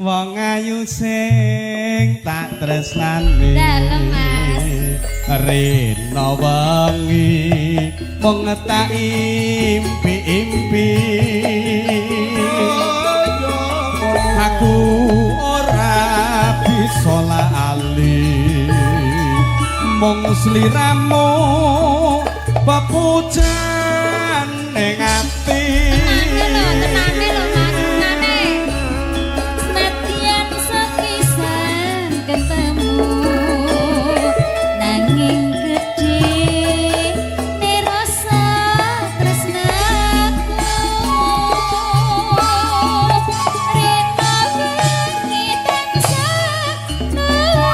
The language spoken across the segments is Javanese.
Wong ayu sing tak tresnani. Dalem, Mas. Rina wengi mung tak impi-impi. Aku ora bisa lali mung sliramu pepujan ning ati. Tenane lho, tenane lho, Mas, tenane. Senadyan sepisan ketemu, nanging gedhe rasa tresnaku. Rina wengi tansah nunggu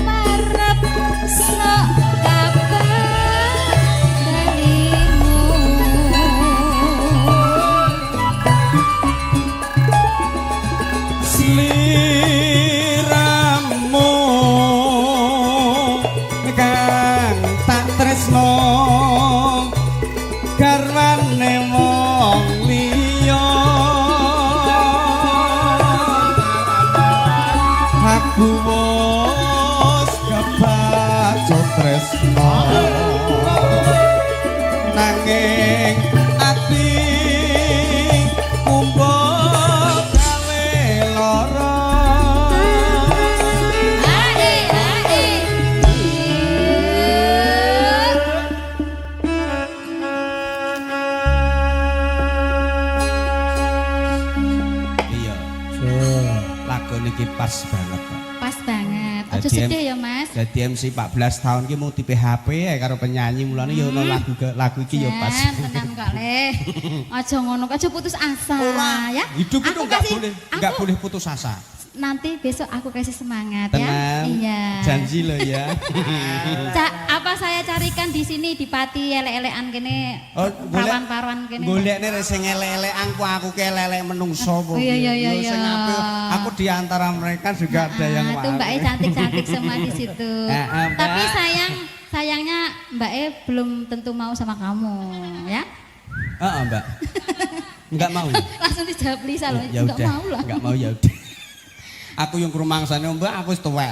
ngarep-arep sok kabar darimu. Sliramu kang tak tresno garwane wong liya. Aku wis kebacut tresno nanging ati kumpul gawe lara. Ae ae. Iya, lagu niki pas banget, Pak. Pas banget. Aja Dadi sedih ya, Mas. Dadi MC 14 tahun ki mung di PHP ya karo penyanyi, mulane ya ono lagu lagu iki ya pas. Jan, tenan kok le. Aja ngono, aja putus asa ya. Hidup itu Aku enggak kasih- boleh enggak aku boleh putus asa. Nanti besok aku kasih semangat ya. Tenang. Iya. Janji lo ya. Cak, apa saya carikan di sini di Pati elek-elekan kene, Oh, prawan-prawan kene. Golekne sing elek-elekan ku aku ki elek menungso apa. Oh, iya, Yo, sing iya. apik. Aku di antara mereka juga ada yang Ah, itu Mbak E cantik-cantik semua di situ. Eh, Mbak. Tapi sayang, sayangnya Mbak E belum tentu mau sama kamu, ya. Heeh, Mbak. Enggak mau. Langsung dijawab Lisa loh, Ya enggak udah. mau lah. Enggak mau ya udah. Aku yang krumangsane, Mbak, aku wis tuwek.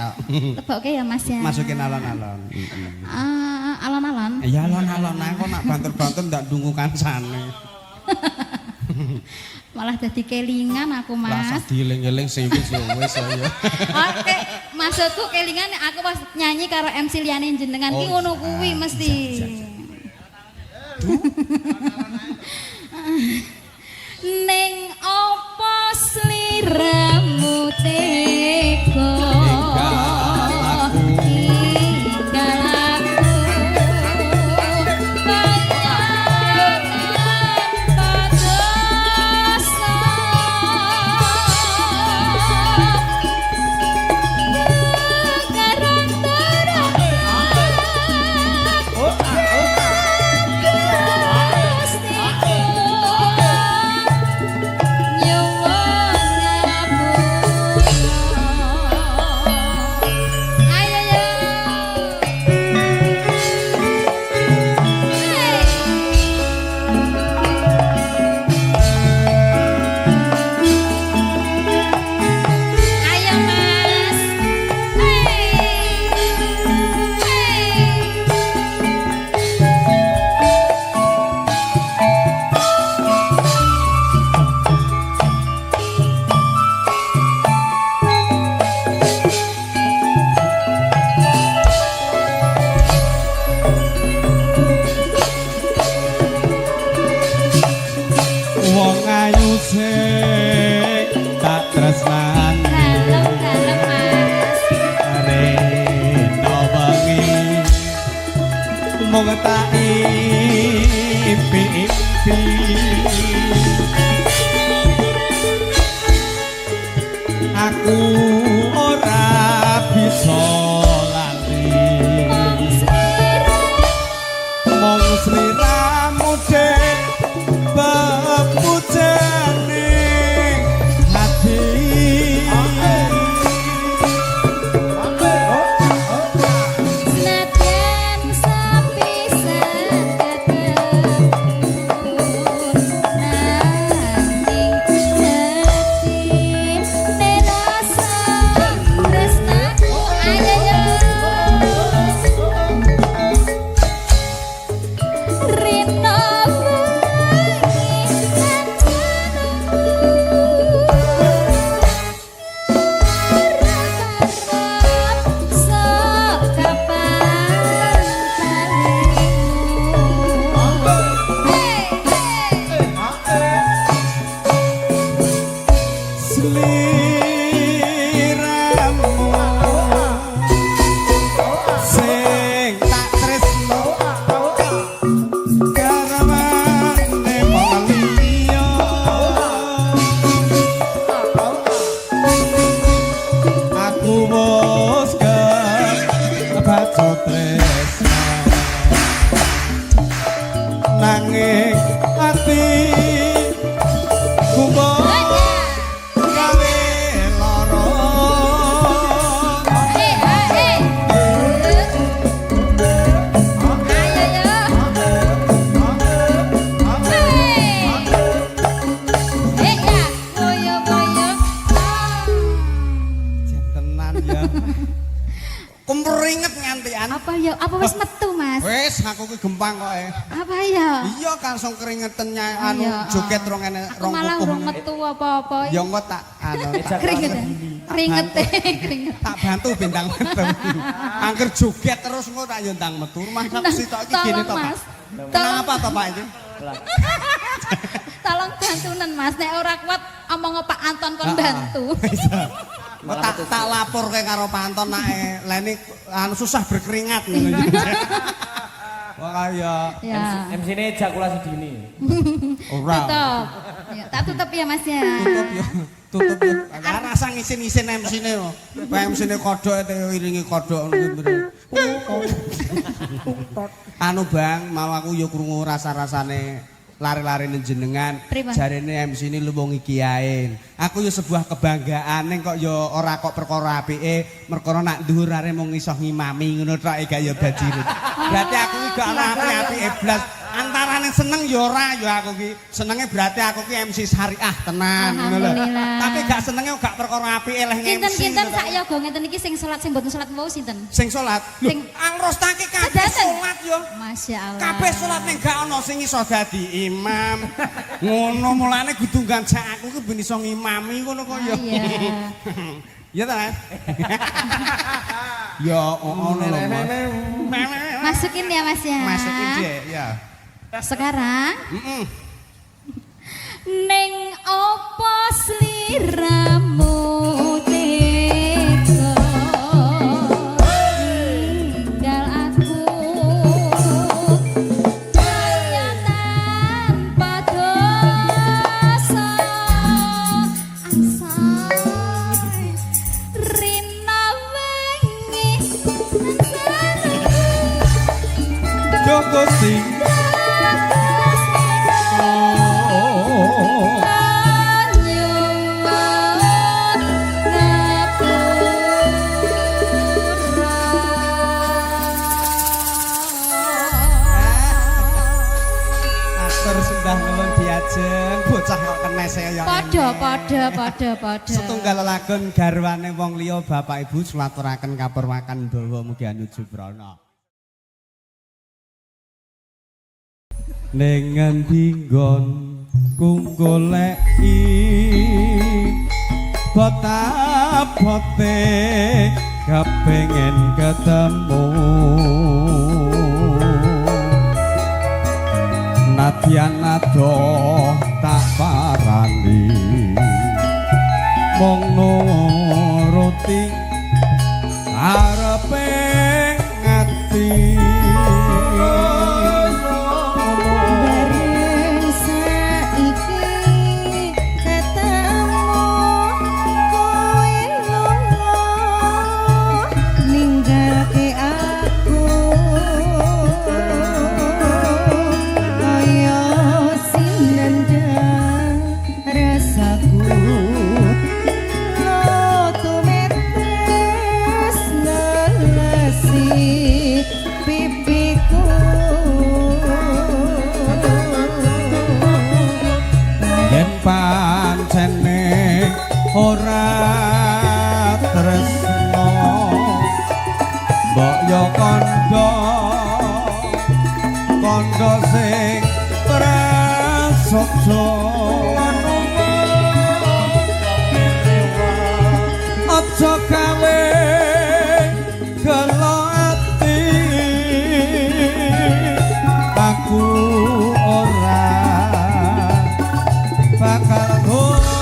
Tebokke ya, Mas, ya. Masukin alon-alon. Heeh. Ah, alon-alon. Ya alon-alon aku nak banter-banter ndak ndungu kancane. Malah jadi kelingan aku, Rasa Mas. dieling-eling sing wis ya wis ya. Oke, maksudku kelingan aku pas nyanyi karo MC liyane jenengan ki Oh, ngono kuwi iya, mesti. Iya. Ning opo sliramu tega tinggal aku kaya tanpa dosa. Karang terang Gustiku nyuwun ngapura. Ayo yo. Hey. Ayo, Mas. Hey. Hey. Wong ayu sing tak tresnani. Dalem dalem, Mas. Rena wengi mung tak impi-impi. Aku ora bisa lali Mung sliramu mung sliramu dek pepujane hati. Senadyan sepisan ketemu, nanging Apa wis metu, Mas? Wis, aku ki gempang kok e. Apa ya? Iya, langsung keringeten anu Iya, joget rong ene Aku rong malah kukuh. urung metu apa-apa. Ya engko tak anu tak, Keringet. Keringet, keringet. tak bantu bintang metu. Angger joget terus engko tak yo ndang metu. Rumah aku sitok iki gene to, Tolong, Pak. Mas. Tolong, Kenapa to, Pak iki? tolong bantunan, Mas. Nek ora kuat omong Pak Anton kon bantu. Tak tak laporke karo Pak Anton nek leni anu susah berkeringat ngono iki. Wah kaya Ya. MC ini ejakulasi dini. ora. Tutup. Ya, tak tutup ya, Mas ya. Tutup ya. Tutup ya. Lah rasa ngisin-ngisin MC-ne yo. MC-ne kodhok iringi kodhok ngono kuwi. Anu Bang, mau aku yo krungu rasa-rasane lari-larine jenengan. Pripun? Jarene MC ini lu wong iki ae. Aku yo sebuah kebanggaan ning kok yo ora kok perkara apike, merkara nak dhuwur are mung iso ngimami ngono tok gak yo bajirit. Berarti aku iki gak ana apik-apike blas. Antarane seneng yo ora yo aku ki. Senenge berarti aku ki MC syariah tenan ngono lho. Alhamdulillah. Tapi gak senenge gak perkara apike leh nge-MC. Kinten-kinten sak yoga ngeten iki sing salat sing mboten salat wau sinten? Sing salat. Lho, Sing- angrostake kabeh Sedanten. salat yo. Masya Allah. Kabeh salat ning gak ana sing iso dadi imam. Ngono mulane kudu ganjak aku ki ben iso ngimami ngono kok ya. Ah, iya. Iya ta, Mas? Ya ngono lho, Mas. Masukin ya, Mas ya. Masukin Dek, ya. Sekarang Heeh. ning opo sliramu tega ninggal aku kaya tanpa dosa asai rina wengi Yo Gusti. Atur sembah nuwun diajeng bocah kok kenese ya. Padha padha padha padha. Setunggal lelagon garwane wong liya Bapak Ibu sulaturaken kapurwakan bawa mugi anuju prana. Ning ngendi nggon ku goleki botabote kepengin ketemu nadyan adoh tak parani mung nuruti arepe ngati. Bareng saiki ketemu kowe lunga ninggalke aku kaya sinendang rasaku tumetes nelesi pipiku. Yen pancene ora tresno mbok yo kandha kandha sing prasaja aja gawe gelo ati aku ora bakal gondeli.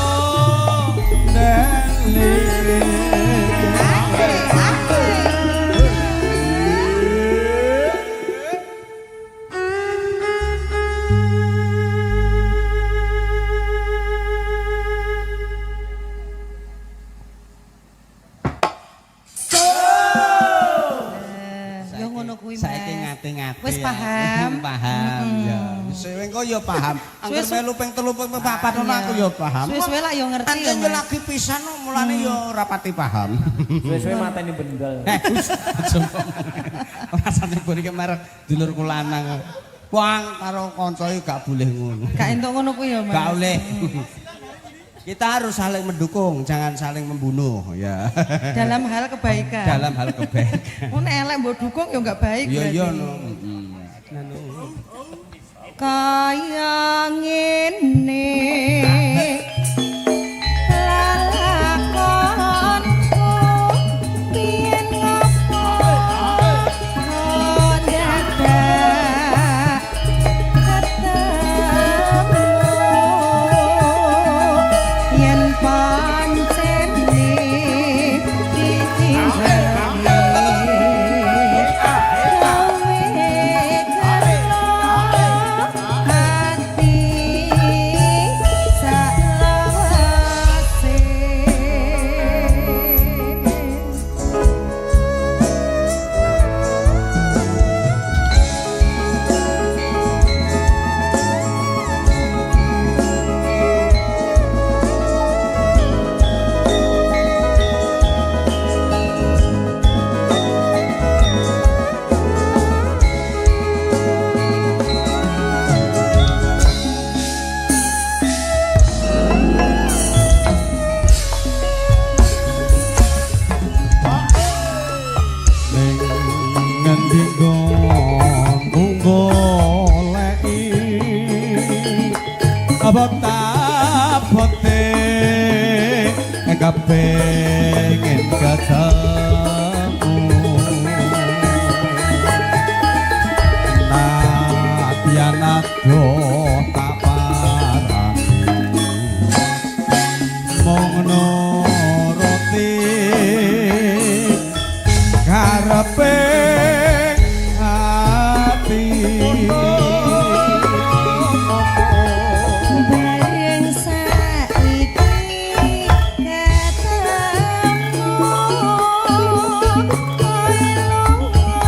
Ya ngono kuwi Mas. Saiki ngati-ngati. Wis paham. Paham ya. Suwe engko ya paham. Angger Suwe-suwe- melu ping 3 ping 4 ngono aku ya paham. Suwe-suwe lak ya ngerti ya, Ancen yo Mas. lagi pisan no, mulane ya ora pati paham. Suwe-suwe mateni bendal. Eh, wis, aja ngomong. Rasane mbok iki merek dulurku lanang. Wang karo kancae gak boleh ngono. Gak entuk ngono kuwi ya Mas. Gak oleh. Kita harus saling mendukung, jangan saling membunuh ya. Dalam hal kebaikan. Dalam hal kebaikan. Oh, nek elek mbok dukung ya enggak baik Iya iya berarti. no. Mm. Kaya ngene lalakonku piyen ngopo kok dadak ketemu yen pancene ditinggali gawe gelo hati saklawase. Ning ngendi nggonku goleki abot-abote kepengin ketemu nadyan adoh tak parani mung nuruti karepe ati. Bareng saiki ketemu kowe lunga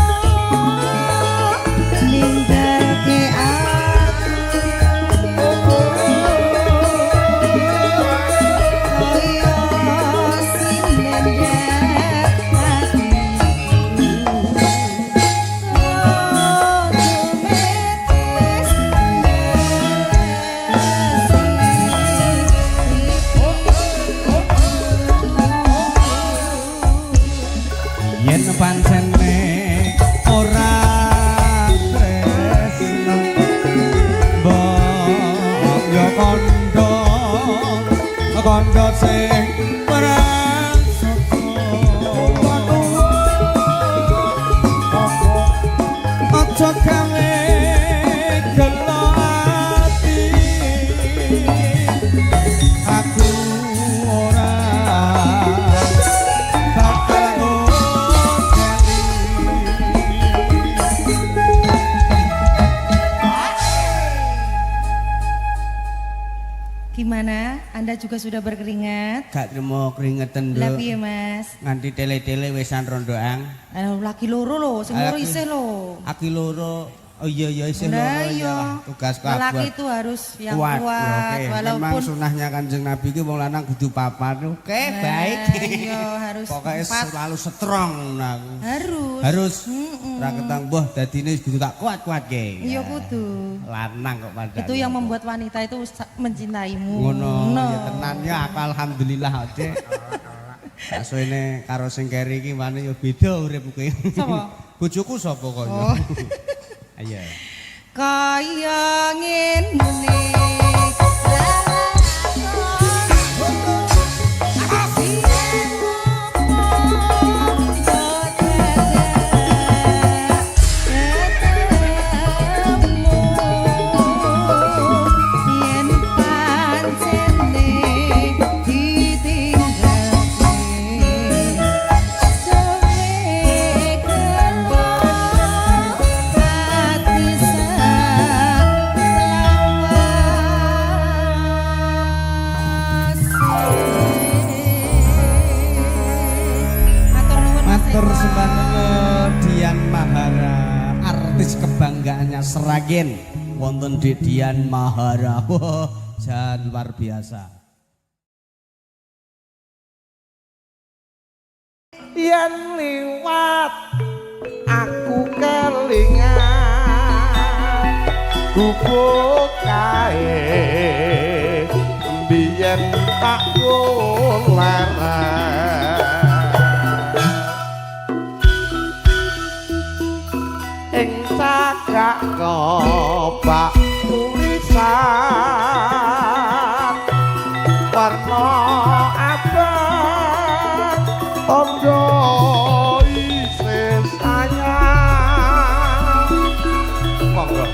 ninggalke aku kaya sinendet atiku. Dumetis Yen pancene ora tresno mbok yo kandha kandha sing prasaka aja gawe gelo ati aku ora bakal ngopeni. Gimana? Anda juga sudah berkeringat? Gak trimo keringetan, Lah Nduk. piye, Mas? Nganti tele-tele wisan rondoan. Aduh, lagi loro lho, sing loro Lagi- isih lho. Aki loro. Oh iya iya isih Lah loro iya. ya lah. Tugasku Lelaki abot. itu harus yang kuat, Ya, oke. Memang walaupun sunahnya Kanjeng Nabi ki wong lanang kudu papan. Oke, Nah, baik. Iya, harus Pokoknya empat. selalu strong nah aku. Harus. Harus. Mm-mm. Ora ketang mbuh dadine kudu tak kuat-kuatke. Iya kudu. Lanang kok padahal. Itu yang membuat wanita itu mencintaimu. Ngono Ngono. ya tenan ya aku alhamdulillah Dik. Saksuwene karo sing keri iki wane ya beda uripku ki. Sapa? Bojoku sapa kok ya? Oh. Ayo. Kaya ngene yen pancene ditinggalke gawe gelo ati saklawase. Matur nuwun Mas Matur Eko. sembah nuwun Dian Mahara, artis kebanggaannya Sragen wonten di Dian Mahara. Wah, jan luar biasa. Yen liwat aku kelingan gubuk kae. Yen tak leren ing cagak kobak tulisan warna abang tondo isih sayang. Monggo.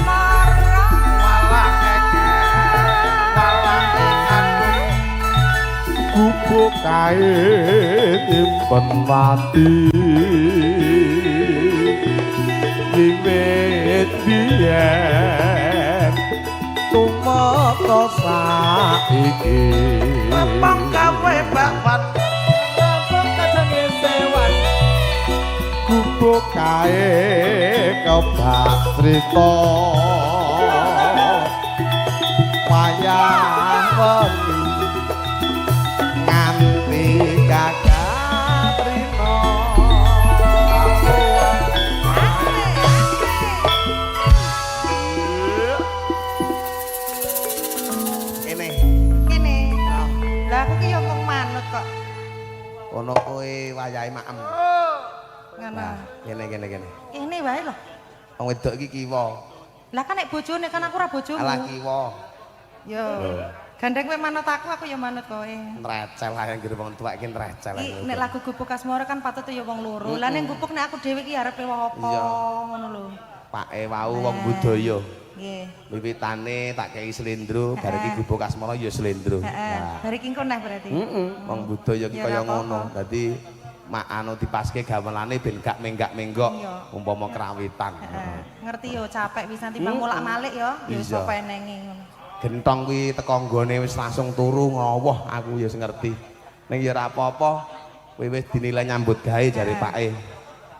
Malah keke, malah kekandung gubuk kae nyimpen mati wiwit biyen tumeka saiki. Lempang gawe bakwan. Lempang kajange sewan. Gubuk kae kebak crita wayang wengi nganti kakatrina. Kene. Kene. Lah aku ki yo mung manut kok. Ono kowe wayahe maem. Ngono. Nah, kene kene kene. Kene wae lho. Wong wedok iki kiwa. Lah kan nek bojone kan aku ora bojomu. Alah kiwa. Yo. Gandeng kowe manut aku, aku yo manut kowe. Nrecel ae anggere wong tuwek iki nrecel ae. Iki nek lagu Gubuk Asmara kan patut ya wong loro. Lah ning gubuk nek aku dhewe iki arepe wong apa Iya. ngono lho. Pake wau wong budaya. Nggih. Wiwitane tak kei slendro, bar iki Gubuk Asmara ya slendro. Heeh. Nah. Bar iki engko neh berarti. Heeh, wong budaya iki Ya, kaya ora apa-apa. ngono. Dadi mak anu dipaske gamelane ben gak menggak-menggok Iya. umpama krawitan. Heeh. Ngerti yo capek pisan timbang molak-malik yo, ya wis Iya. apa enenge ngono. Gentong kuwi teko nggone wis langsung turu ngowoh aku ya wis ngerti. Ning ya ora apa-apa, kowe wis dinilai nyambut gawe jare pake.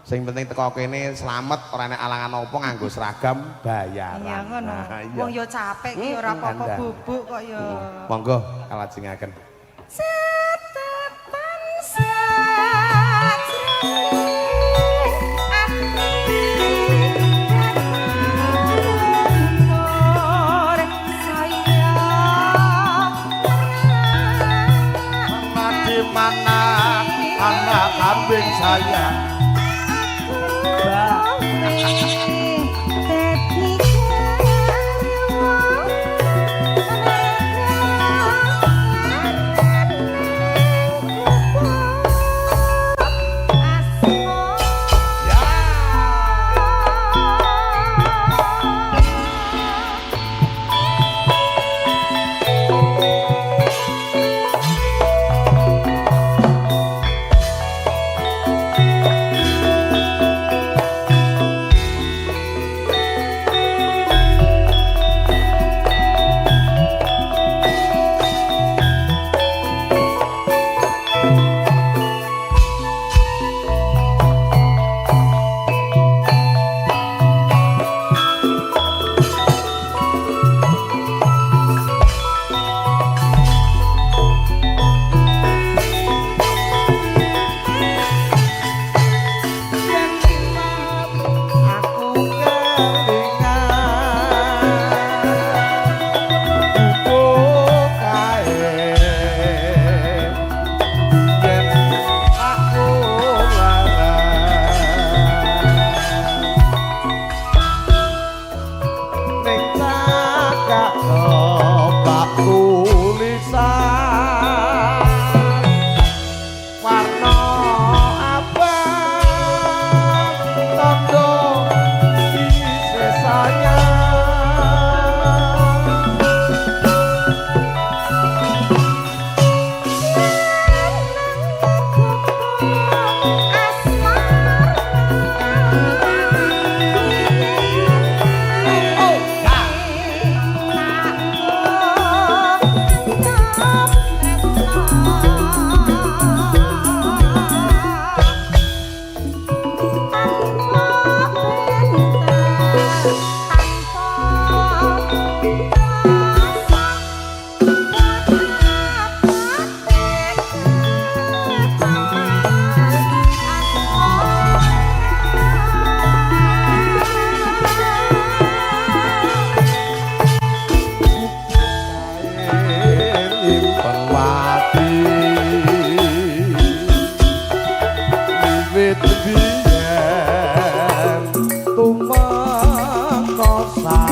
Sing penting teko kene slamet ora enek alangan apa nganggo seragam bayaran. Iya ngono. Nah, iya. Wong yo capek ki ora apa-apa Kandhane. bubuk kok yo. Monggo kalajengaken. Catatan sajroning ati katon saya Mana di mana anak kambing saya? Dadi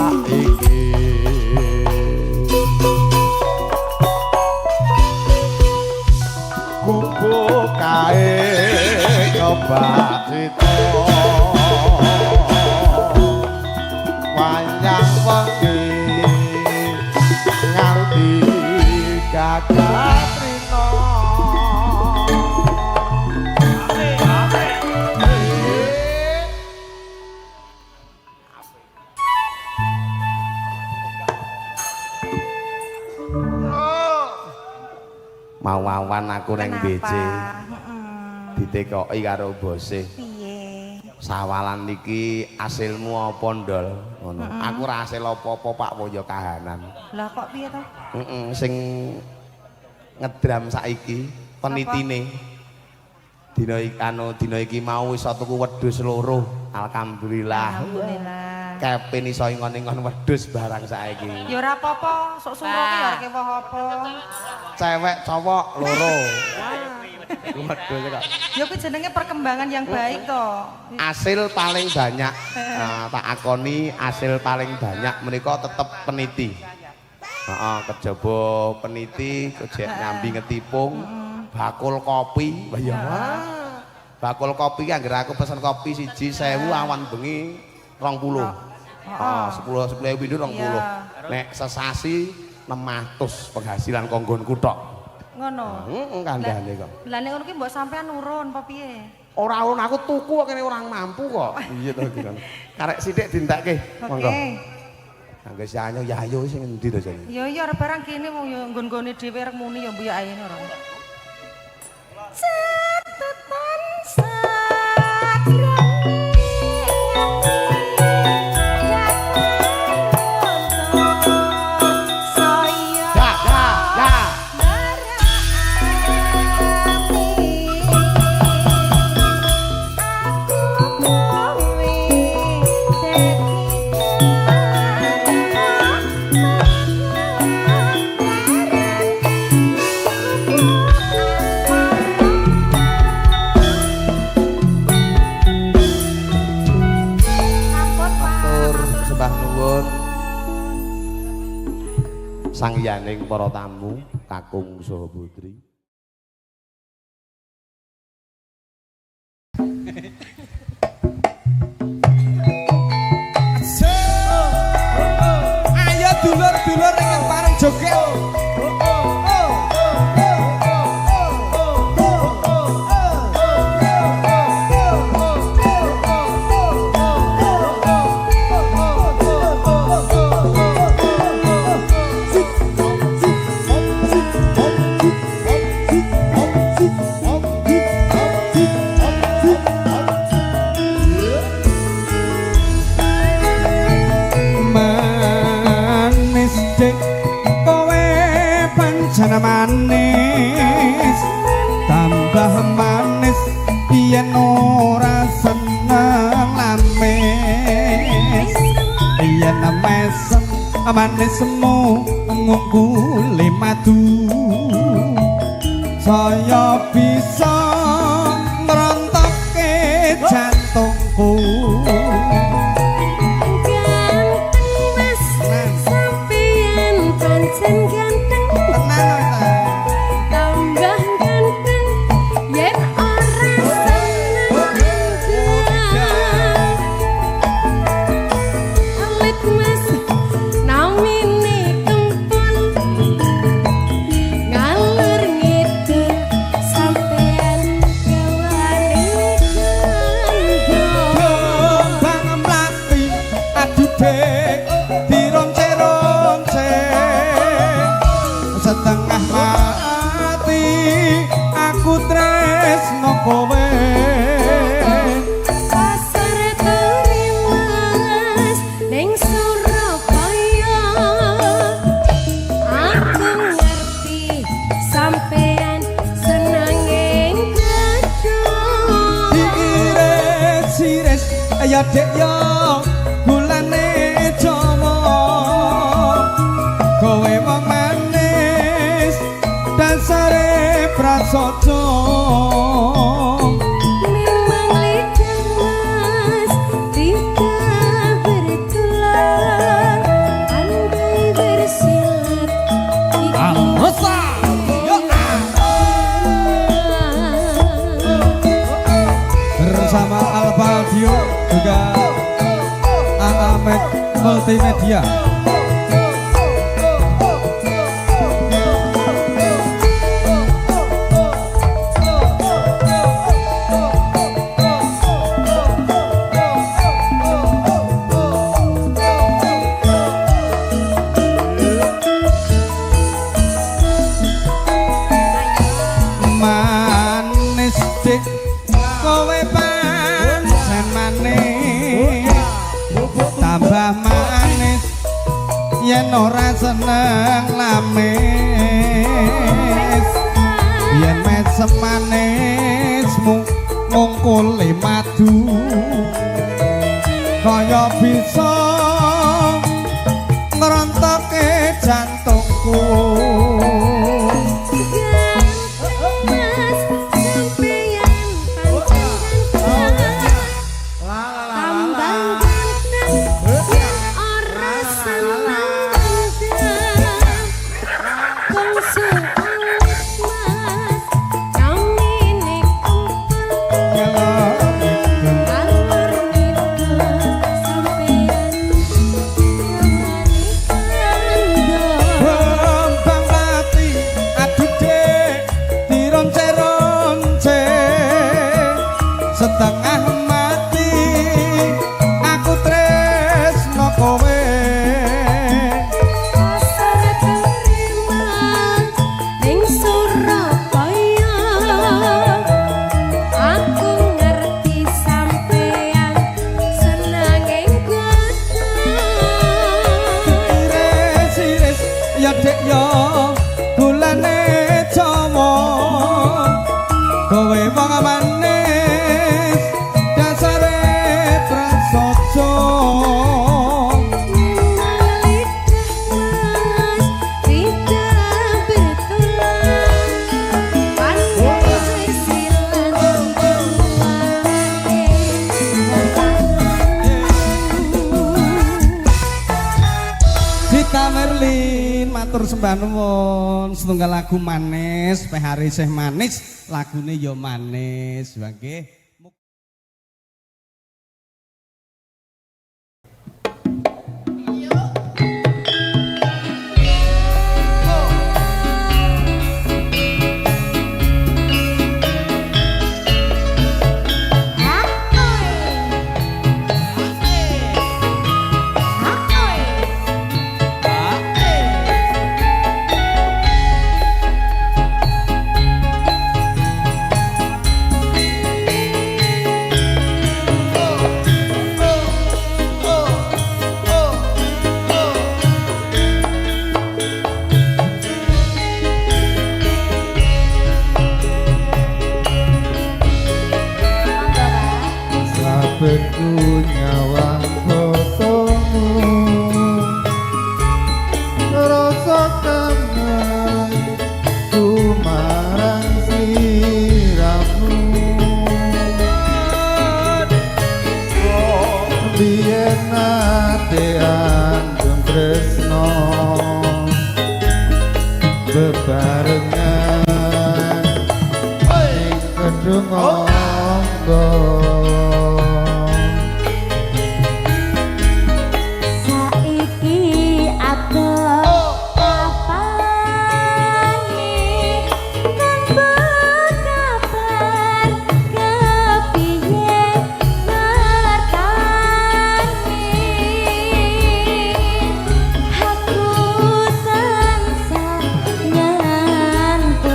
Saiki gubuk kae kebak cita wayang wengi nganti gagat rina. Mau awan aku neng Kenapa? BC ditekoki karo bose. Piye? Sawalan iki asilmu apa, Ndol? Ngono. Aku ora asil apa-apa, Pak, wong ya kahanan. Lah kok piye to? Heeh, sing ngedram saiki penitine. Dina iki anu dina iki mau iso tuku wedhus loro. Alhamdulillah. Alhamdulillah. Kepin iso ingon-ingon wedhus barang saiki. Ya ora apa-apa, sok suro ki ya arek woh apa. Cewek cowok loro. Wedhus kok. Ya kuwi jenenge perkembangan yang baik to. Hasil paling banyak, nah, tak akoni hasil paling banyak menika tetep peniti. Heeh, kejaba peniti, kejek nyambi ngetipung, bakul kopi. Wah ya wah. Bakul kopi ki anggere aku pesen kopi siji 1000 awan bengi 20. Heeh, 10 10.000 pindho 20. Iya. Nek sesasi 600 penghasilan konggonku tok. Ngono. Heeh, kandhane kok. Lah nek ngono ki mbok sampean urun apa piye? Ora urun aku tuku kok kene orang mampu kok. Iya to iki kan. Karek sithik dintekke. Monggo. Oke. Anggo si ayo yayo sing endi to jane? Ya iya arep barang kene wong ya nggon-nggone dhewe arep muni ya mbuh ayene ora. Catetan Ya, ya, ya. Matur sembah nuwun. Sangyaning para tamu, kakung saha putri. Ayo dulur-dulur ingkang pareng joget. Manis dek kowe pancen manis, tambah manis yen ora seneng lamis, yen mesem manismu ngungkuli madu, saya bisa ngrontokke jantungku. Ganteng Mas, sampeyan pancen ganteng. Tenan ta? Tambah ganteng yen ora seneng andang. Alit Mas namine kempon, ngalur ngidul sampeyan gawane kandang. Bang mlati aduh dek dironce-ronce, setengah mati aku tresno kowe. Pasar Terimas ning Surabaya, aku ngerti sampean senenge gedhong. Diiris-iris ya dek ya gulane Jawa, kowe wong manis dasare prasaja. Memang lidah Mas tidak bertulang, Multimedia. Manis dik kowe pancen manis, tambah manis yen ora seneng lamis, yen mesem manismu ngungkuli madu kaya bisa ngrontoke jantungku. Mas sampeyan pancen ganteng, tambah ganteng yen ora seneng ganteng. Bangsa alit mas kamine kumpul ngalor ngidul sampeyan ngawani kandha. Bambang Lati aduh dek dironce-ronce setengah mati aku tresno kowe. Pasar terima ning Surabaya, aku ngerti sampean seneng ing kota. Iris-iris ya dek ya gulane Jawa, kowe wong manis dasare prasaja. Memang lidah mas tidak bertulang, pandai sisilan jualane wong lanang. Dita Merlin matur sembah nuwun, setunggal lagu manis, peh hari isih manis, lagune ya manis. Nggih. Monggo, Pak. Sabeku nyawang fotomu, rasa kangen ku marang sliramu. Biyen nate andung tresno bebarengan ing kedung angga. Saiki adoh apane tanpa kabar kepiye ngertane, aku tansah ngantu-antu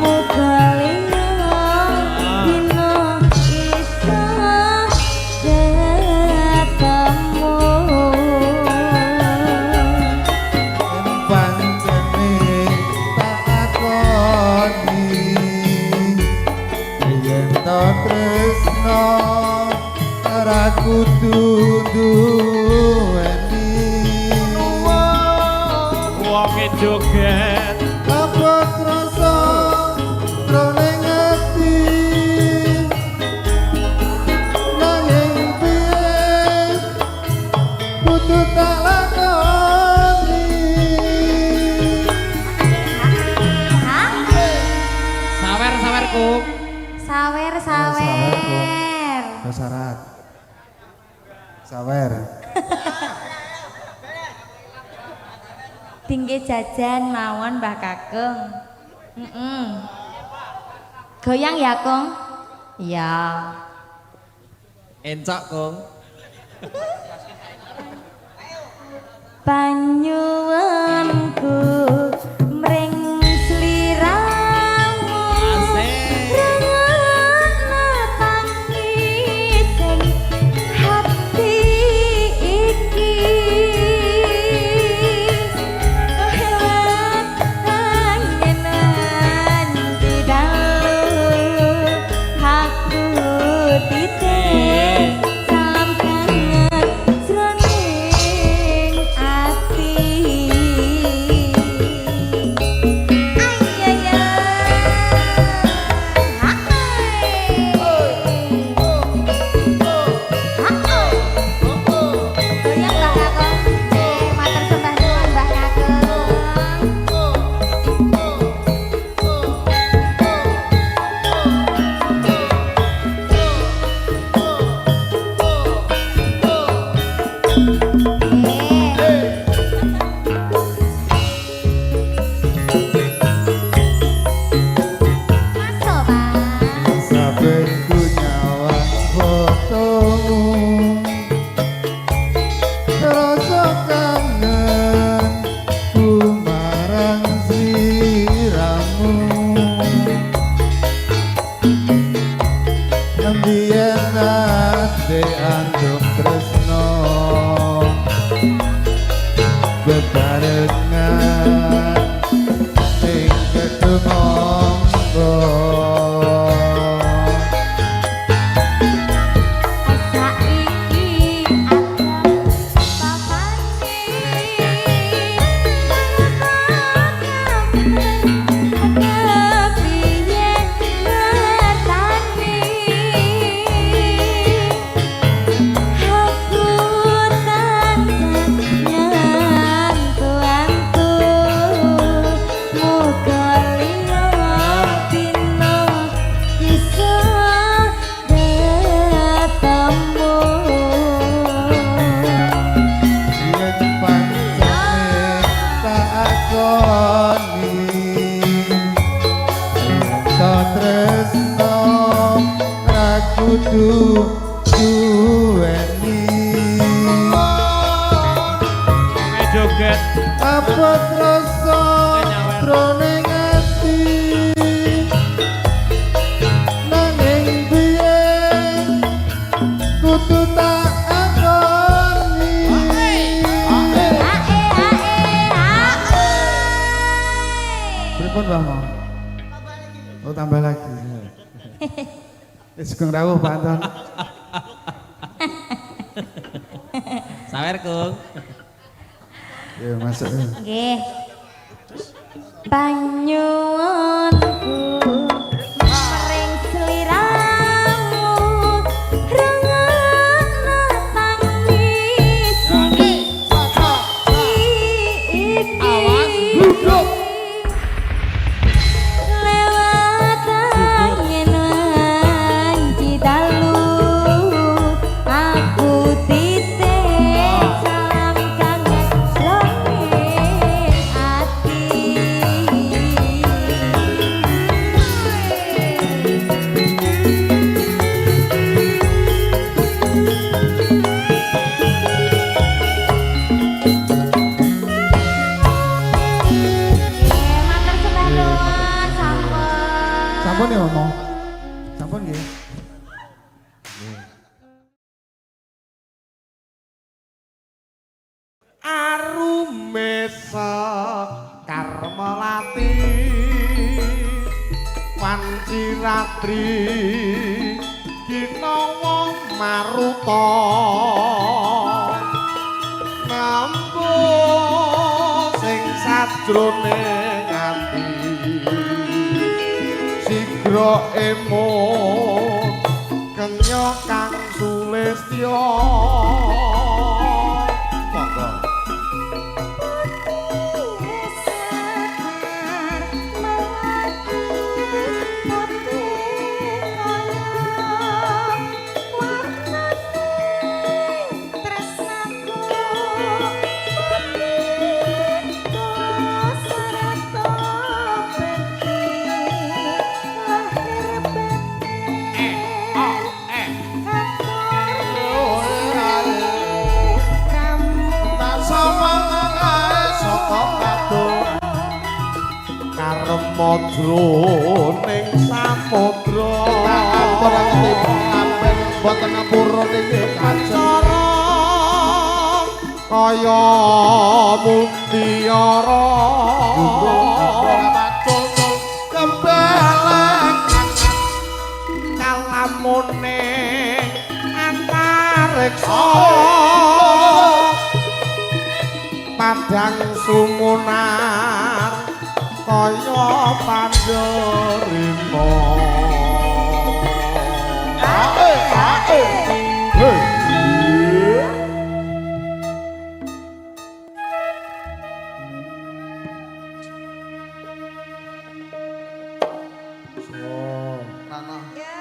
muga liya dina iso ketemu. Pancene tak akoni yen to tresno ora kudu duweni. Wonge joget Apa krasa jroning ati, nanging piye kudu tak lakoni. Sawer sawerku. Sawer sawer. Sawer. Sawer. Tinggi jajan mawon Mbah Kakung. Goyang ya, Kung? Iya. Encok, Kung. Panyuwunku mring sliramu. Asik. Rengana tangis ing hati iki. Lewat angin nganti dalu, aku titip salam kangen jroning ati. Ayaya. Goyang Mbah Kakung. Matur sembah nuwun Mbah Kakung. Masuk, Pak. Saben ku nyawang fotomu, rasa kangen ku marang sliramu. Mbiyen nate andum tresno bebarengan ing gedung ombo. Saiki ada papane kepiye ngertani aku tansah nyantu-antu muga liya dina bisa ketemu. Yen pancene tak akoni yen ta tresno ra kudu duweni. Wonge joget. Apa rasa jroning ati nanging piye kudu tak akoni. Ae ae ae. Pripun Mbah Mo? Oh tambah lagi. Sugeng rawuh Pak Anton. Sawer, Kung. Ya masuk. Nggih. Panyuwunku mring sliramu rengana tangis iki. Awas, duduk. Lewat angin wanci dalu aku titip salam kangen jroning ati. Matur sembah nuwun sampun. Sampun ya Mo? Sampun nggih. Arume karmelati wanci ratri ginawa maruta nampa sing sajroning ati sigra emut kenya kang sulistya. Monggo. Putih Kalem jroning samudra Ora ketipu kabeh boten purun iki kacara kaya mutiara kembeleng kalamune antariksa padang sumunar kaya pandherima. Ae ae. Hei. Ya,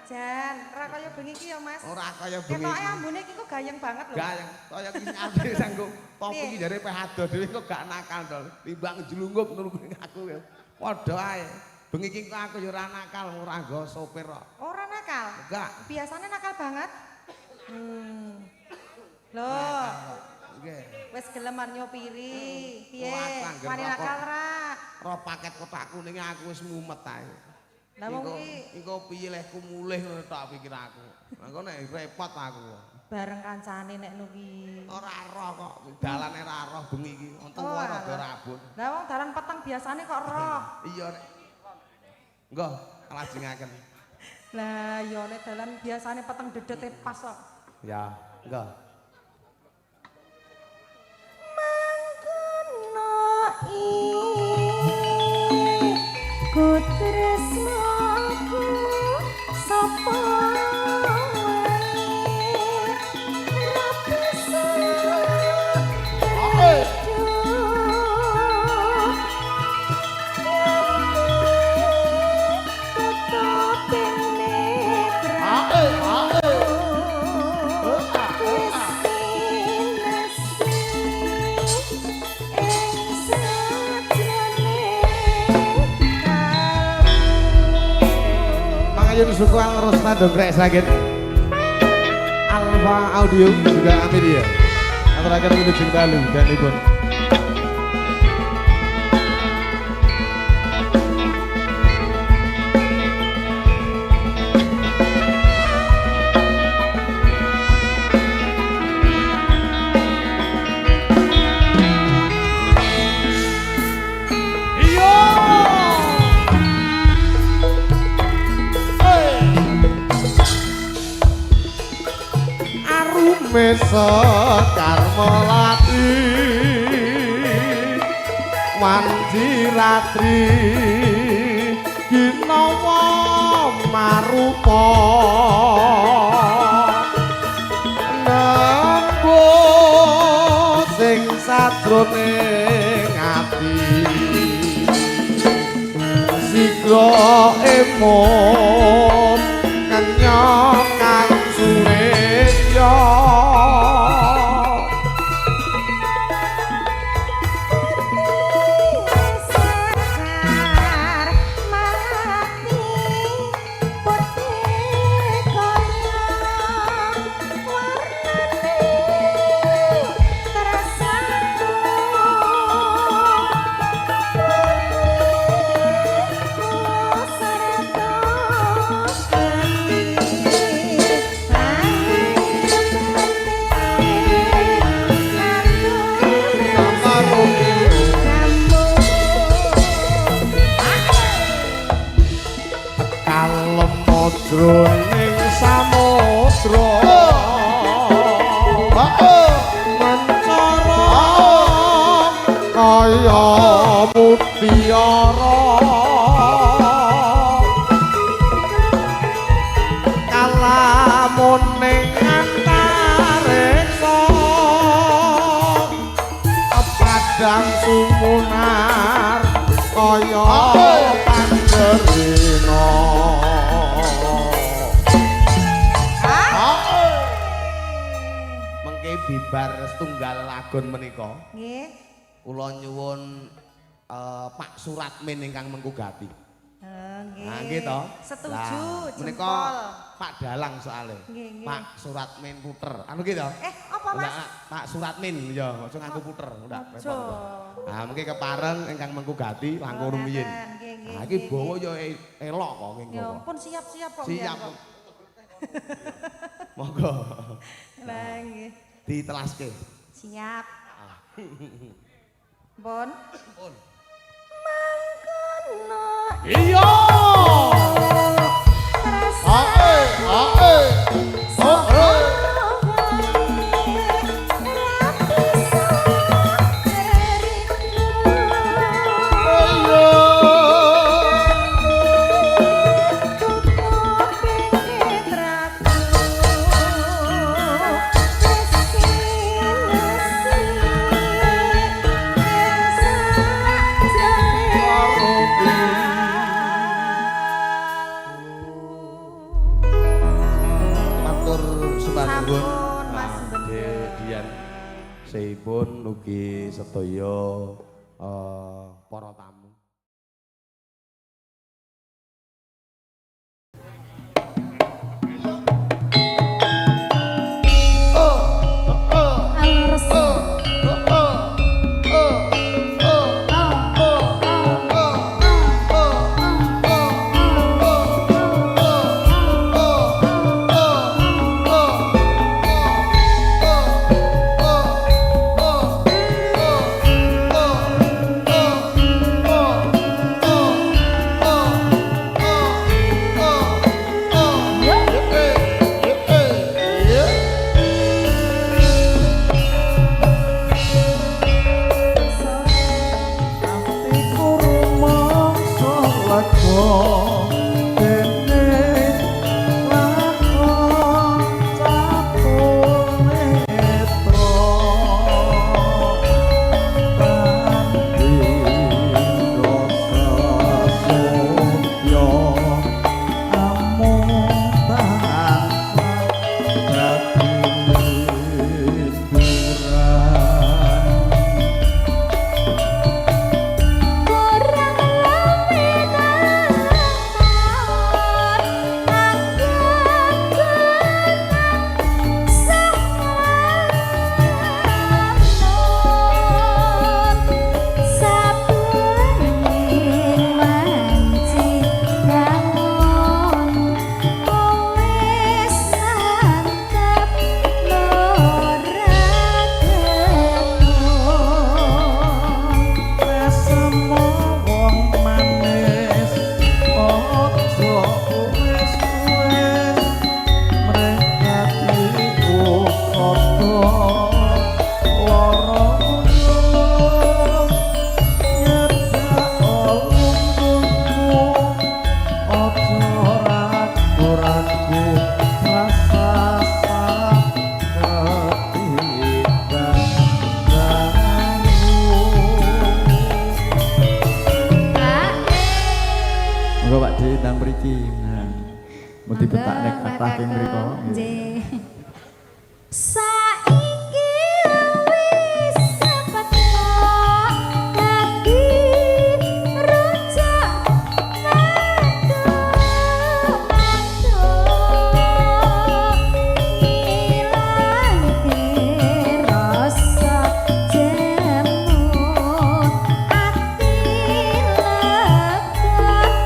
Jan, ora kaya bengi iki ya, Mas. Ora kaya bengi. Ketoke ambune iki kok gayeng banget lho. Gayeng, kaya iki ade sanggo topi iki jare peh adoh dhewe kok gak nakal to. Timbang jlungup nunggu aku ya. Padha ae. Bengi iki kok aku ya ora nakal, ora nggo sopir kok. Ora nakal. Enggak. Biasanya nakal banget. Loh, Nggih. wis gelem arep nyopiri. Piye? Wah, aku angger Wani rokok. nakal ra? Ro paket kotak kuning aku wis mumet ae. Lah wong iki Engko piye lehku mulih ngono tok pikir aku. Lah engko nek repot aku. Bareng kancane nek nuki. Ora roh kok, dalane ora roh bengi iki. Untung Oh, rada alah. rabun. Lah wong dalan peteng biasane kok roh. Iya nek. Engko lajengaken. Lah ya nek dalan biasane peteng dedete pas kok. Ya, engko. Mangkono iku tresnaku sapa wae ra bisa Ae ae. Mangayun suku Rosna Dongkrek Sragen. Alfa Audio juga Amelia. Aturaken wilujeng dalu danipun. Arume sekar melati wanci ratri ginawa marupa nembo sing sajroning ati sigra emot kenyang kang surya. Sekar melati putih kaya warnane tresnaku serta Kalem jroning samudra mencara kaya mutiara kalamune antariksa padang sumunar kaya pandherina. Mengke bibar setunggal lagon menika Nggih. kula nyuwun Pak Suratmin ingkang mengku gati. Nggih. Nah, nggih to? Setuju, Lah, menika jempol. Pak Dalang soalé. Nggih, nggih. Pak Suratmin Puter. Anu nggih to? Apa Mas? Lah, Pak Suratmin ya, aja nganggo puter, ndak Aja. repot. Ah mengke kepareng ingkang mengku gati langkung Oh, rumiyin. ngaten. Nggih, nggih, Ah iki nggih, bawa nggih. ya elok kok ngene Ya kok. ampun siap-siap kok. Siap. Biyen kok. Monggo Lah nggih. ditelaske. Siap. Pun. Pun. Mangkono Iya. Ae, ae. Oh, oh. Matur sembah nuwun. Sampun, Mas Ah, Bendho. Dek Dian Seipun ugi sedaya para tamu. Atiku rumangsa lega dene lakon catur netra tanding rasa sotya amung tansah dadi liburan. Kurang lebih Resemo wong manis aja wis-wis mrengati usada lara uyuh nyedak lungguhmu aja ragu-ragu rasa ketimbang dangu. Monggo Pak D ndang mriki. Nah. Mugi betakne kathah ing mriku. Nggih. Saiki wis sepetho dadi rujak mantuk ngilangke rasa jemu ati lega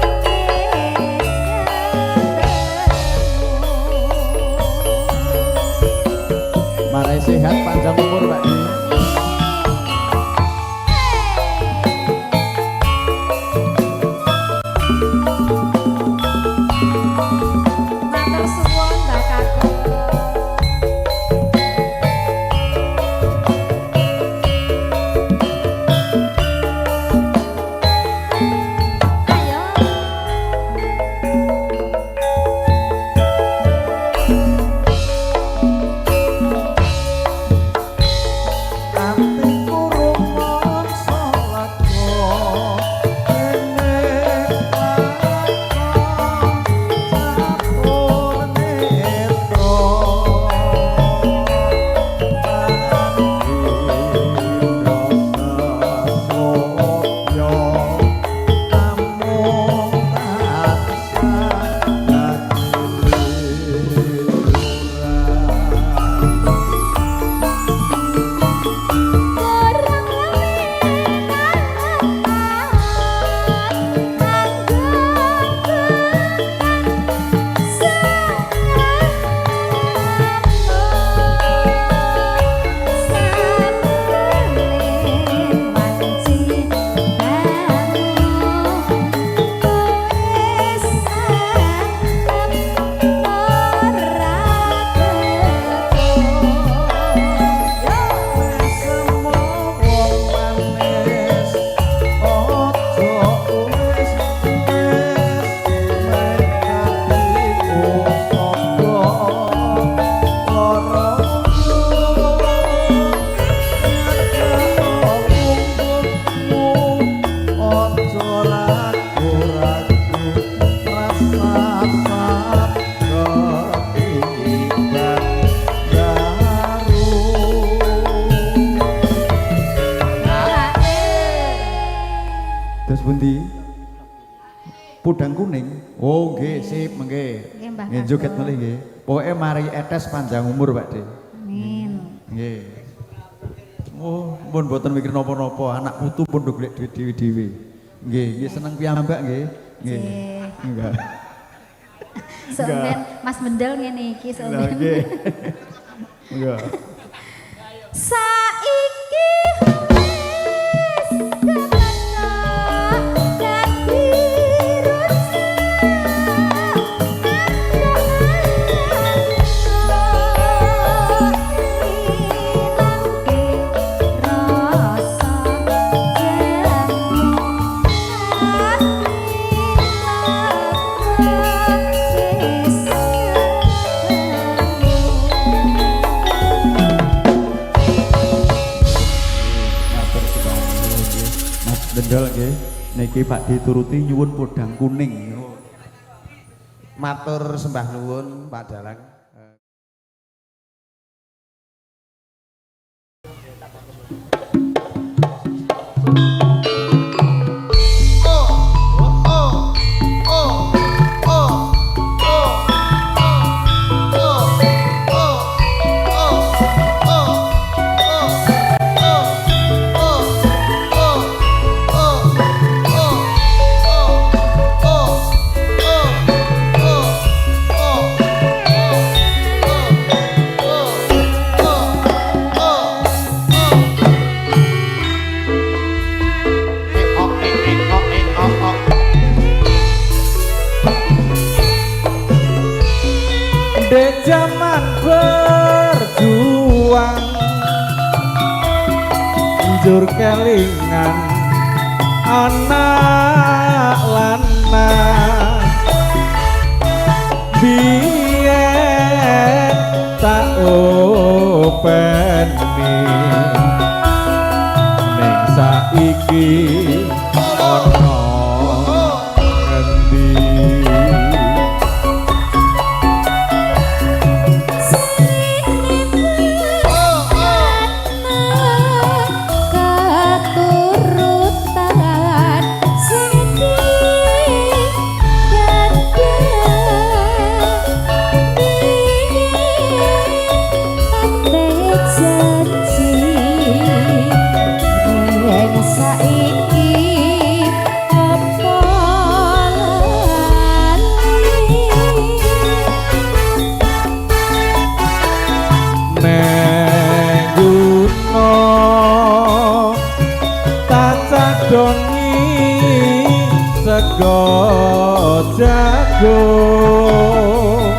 wis ketemu. Marai sehat panjang umur Pak D. Matur suwun Mbak Kakung. Ayo. Podang kuning. Oh nggih, sip mengke. Nggih, Mbah Nggih joget Kakung. melih nggih. Pokoke mari etes panjang umur, Pak De. Amin. Nggih. Oh, pun mboten mikir napa-napa, anak putu pun do golek duit dhewe-dhewe. Nggih, nggih seneng piyambak nggih. Nggih. Enggak. Sampeyan Mas Mendel ngene iki Lah sampeyan. nggih. Enggak. Saiki wis kepenak dadi rusak. Ilangke rasa jemu Matur sembah nuwun nggih. Mas Bendol nggih. Niki Pak dituruti nyuwun podang kuning. Matur sembah nuwun Pak Dalang. De jaman berjuang njur kelingan anak lanang biyen tak openi ning saiki ana ngendi. Keturutan sing janji saiki apa lali. Neng gunung tacadongi sego jagung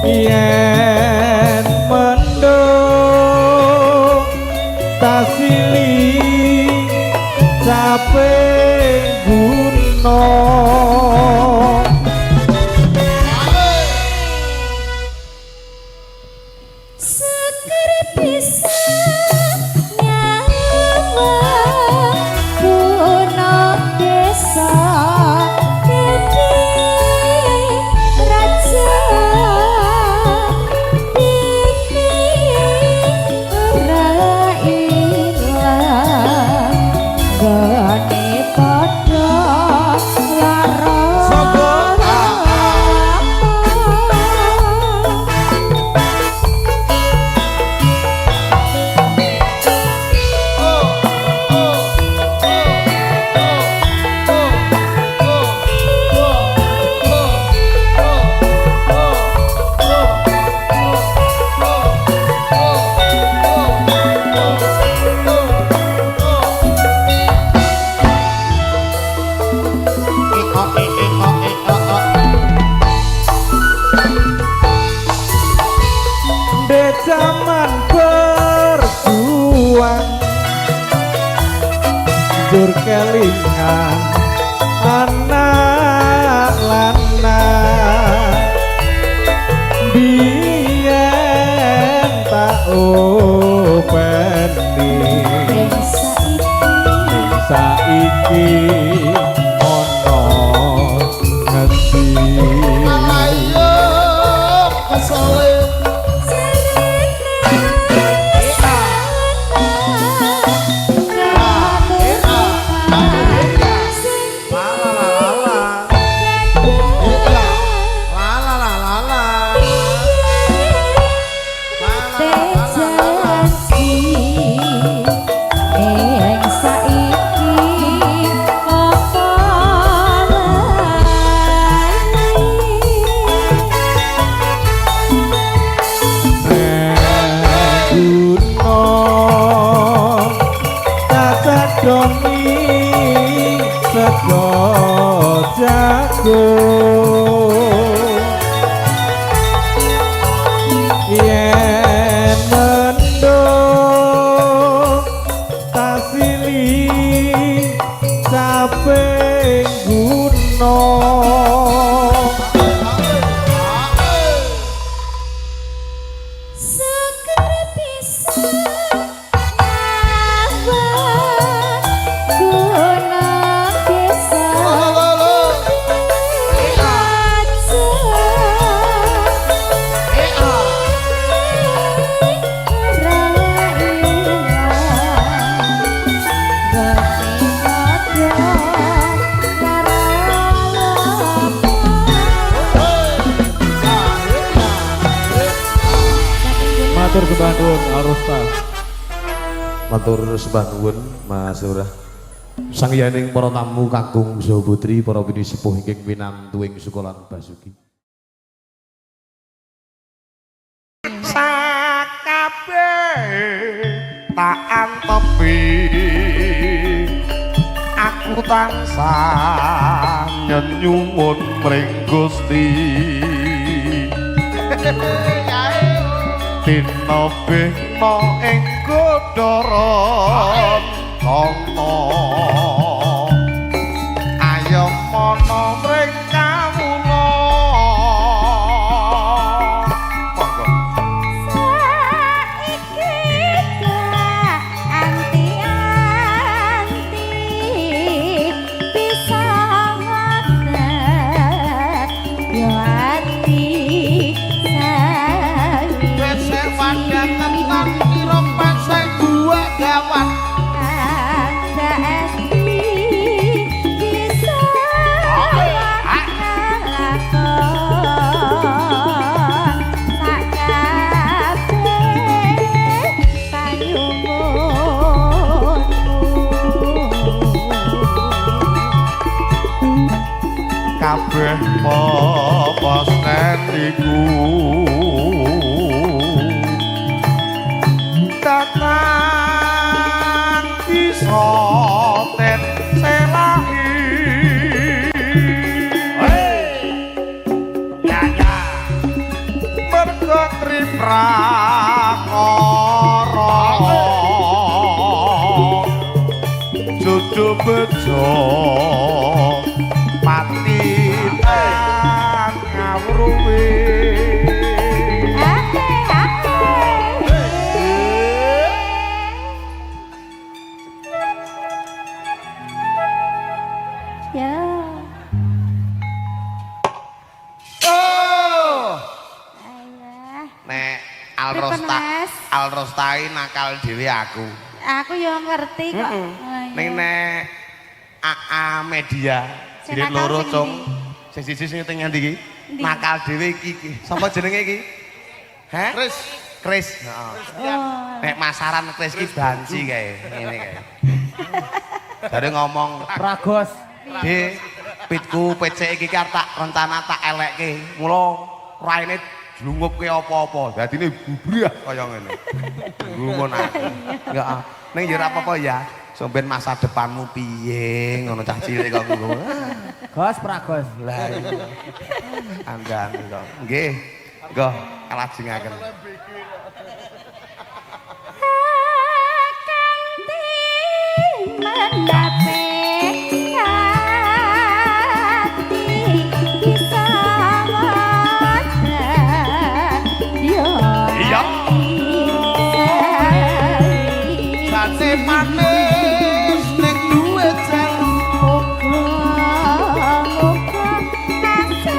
yen mendung tasili cape gunung. Seger bisa nyawa kuno desa dadi raja dene ora ilang gone padha lara. De jaman berjuang njur kelingan anak lanang biyen tak openi Ning saiki saiki ana ngendi. Ayo kesole. Keturutan Syukur bisa nyawang gunung desa Matur sembah nuwun Arosta. Matur sembah nuwun Mas Lurah. Sangyaning para tamu kakung saha putri, para pinisepuh ingkang pinantu ing Sukolan Basuki. Sakabehe tak antepi aku tansah nyenyuwun mring Gusti. Dina bina ing godharan ana ayo mana mring kawula. Monggo. Saiki gak anti-anti bisa ngoten yo ati Kabeh pepasten iku datang bisa ten selahi. Mergo triprakara jojo bejo pati tan ngawruhi. Ya. Oh. Alah. Nek Pripun, Alrosta Mas? Alrostai nakal dhewe aku. Aku yo ngerti kok. Oh, iya. Ning nek AA Media Sing jilid nakal loro sing cung. endi? Sing siji sing teng ngendi iki? Endi? Nakal dhewe iki iki. Sapa jenenge iki? Heh? Kris. Kris. Heeh. Oh. Nek masaran Kris iki banci kae, ngene kae. Jare ngomong Pragos. De, pitku PC iki ki arep tak rencana tak elekke. Mula raine jlungupke apa-apa. Dadine bubrah kaya ngene. Gumun aku. Enggak ah. Ning ya ora apa-apa ya. Sampeyan masa depanmu piye ngono cah cilik kok ngono. Gos Pragos. Lah iya. Andane kok. Nggih. Nggih, kalajengaken. Kanthi mendape ati bisa ngoten yo Iya. ati Sate manis ning duwe jan muga-muga nasib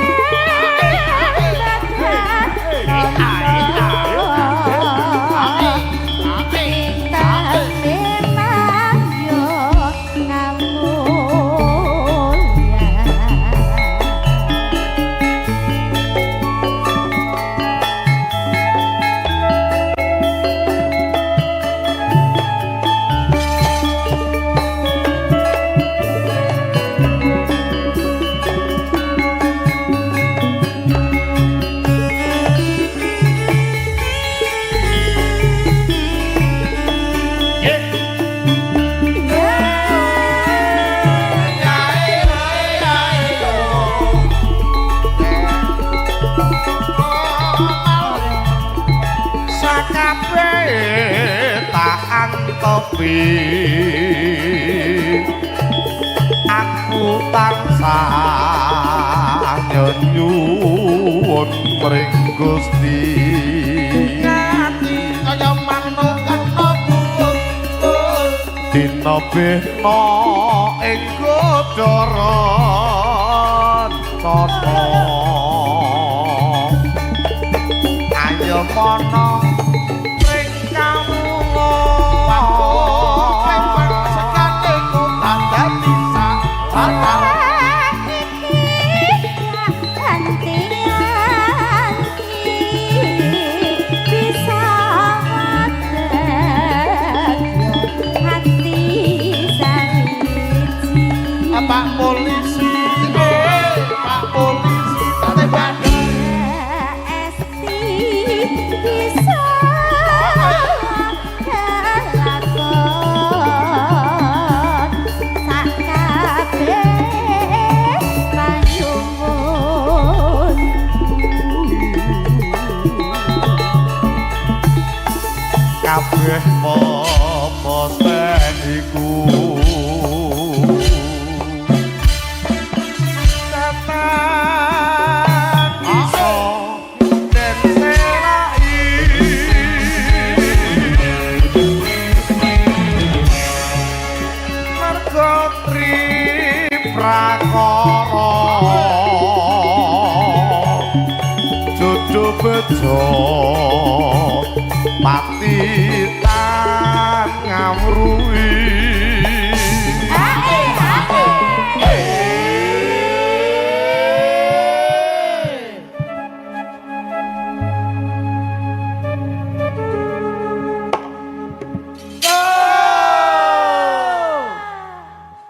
Sakabehe tak antepi aku tansah nyuwun mring Gusti. Dina bena ing godoran tata. Ayo mono ring kawula sekate ku dadi sak batal. Bisa hati sawiji. Pak polisi, Pak polisi, tembak. Esti bisa kelakon sak kabeh panyuwun. Kabeh popoten iku tetan iso den selai mergo tri prakara jodo bejo pati tan ngawruhi.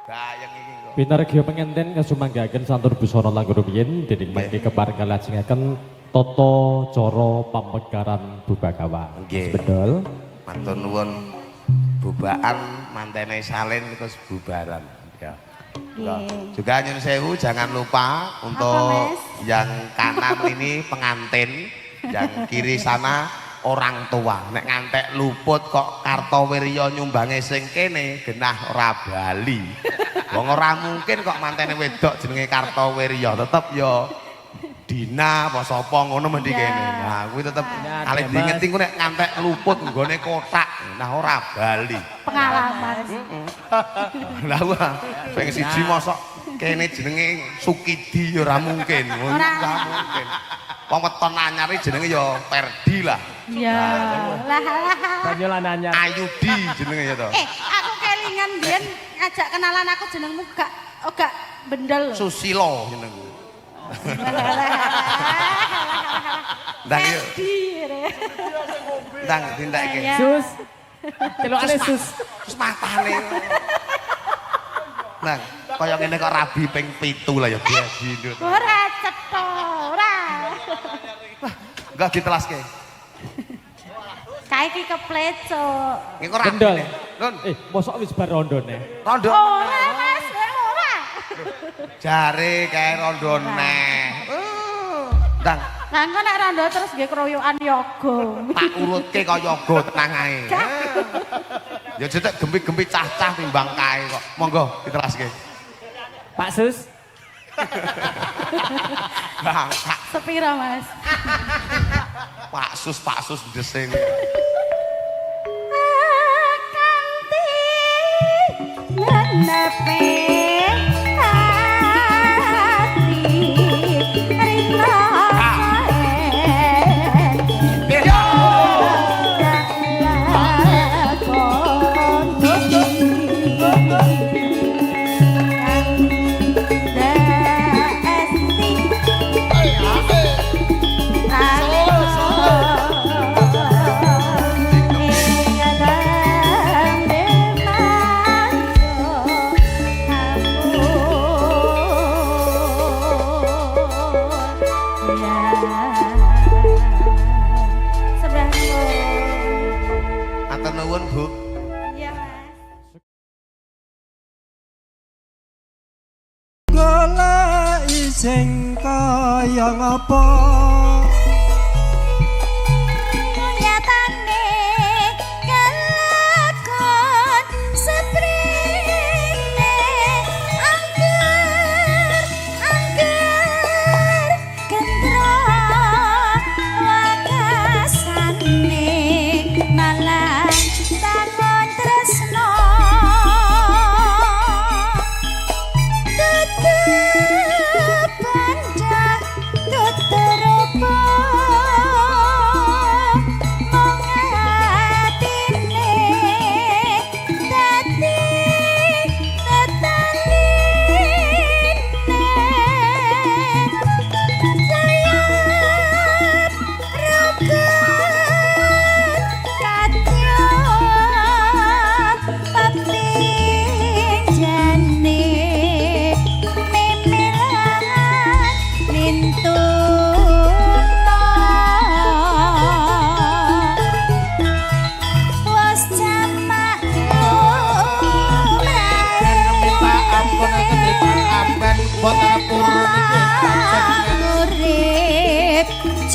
Bayang iki kok. Pinargya pengenten kasumanggaken santur busana langkung rumiyin dening mangke kepareng kalajengaken tata cara pamekaran bubakawa. Nggih. Bedol. Matur nuwun bubaan mantene salin terus bubaran ya. Nggih. Juga nyun sewu jangan lupa untuk Apa, Mas? yang kanan ini pengantin, yang kiri sana orang tua. Nek ngantek luput kok Kartowirya nyumbange sing kene genah ora bali. Wong ora mungkin kok mantene wedok jenenge Kartowirya, tetep ya Dina apa sapa ngono mendhi Iya. kene. Nah, kuwi tetep Nah, kalih Mas. diingeti ku nek ngantek luput nggone kotak, nah ora bali. Pengalaman. Lah wah, sing siji mosok kene jenenge Sukidi ya ora mungkin. Ora mungkin. Wong weton anyar iki jenenge ya Ferdi lah. Iya. Lah lah. Banyolan anyar. Ayudi jenenge ya to. Eh, aku kelingan biyen ngajak kenalan aku jenengmu gak oh gak bendel lho. Susilo jenengku. Ndang yo, Ferdi. Re. ndang dinteke. Iya. Sus. Celokane sus. Terus matane. Nang, kaya ngene kok rabi ping 7 lah ya biasa. Ora cetha, ora. Enggak ditelaske. Kae iki keplecok. Engko rabi. Bendol. Nun, Eh, mosok wis bar rondone. rondo. Ora, Mas, ora. Jare kae rondo neh. Ndang, Lah engko nek rondo terus nggih keroyokan yoga. tak urutke kaya go tenang ae. Ya cetek gempi-gempi cah-cah timbang kae kok. Monggo ditelaske. Pak Sus. Bang, Pak, Sepira, Mas? Pak Sus, Pak Sus ndesing. Kanthi nenepe ati rina Matur nuwun, Bu. Iya, Mas. Goleki sing kaya ngapa Nyatane kelakon seprene angger angger gendro wakasane malah takon tresno.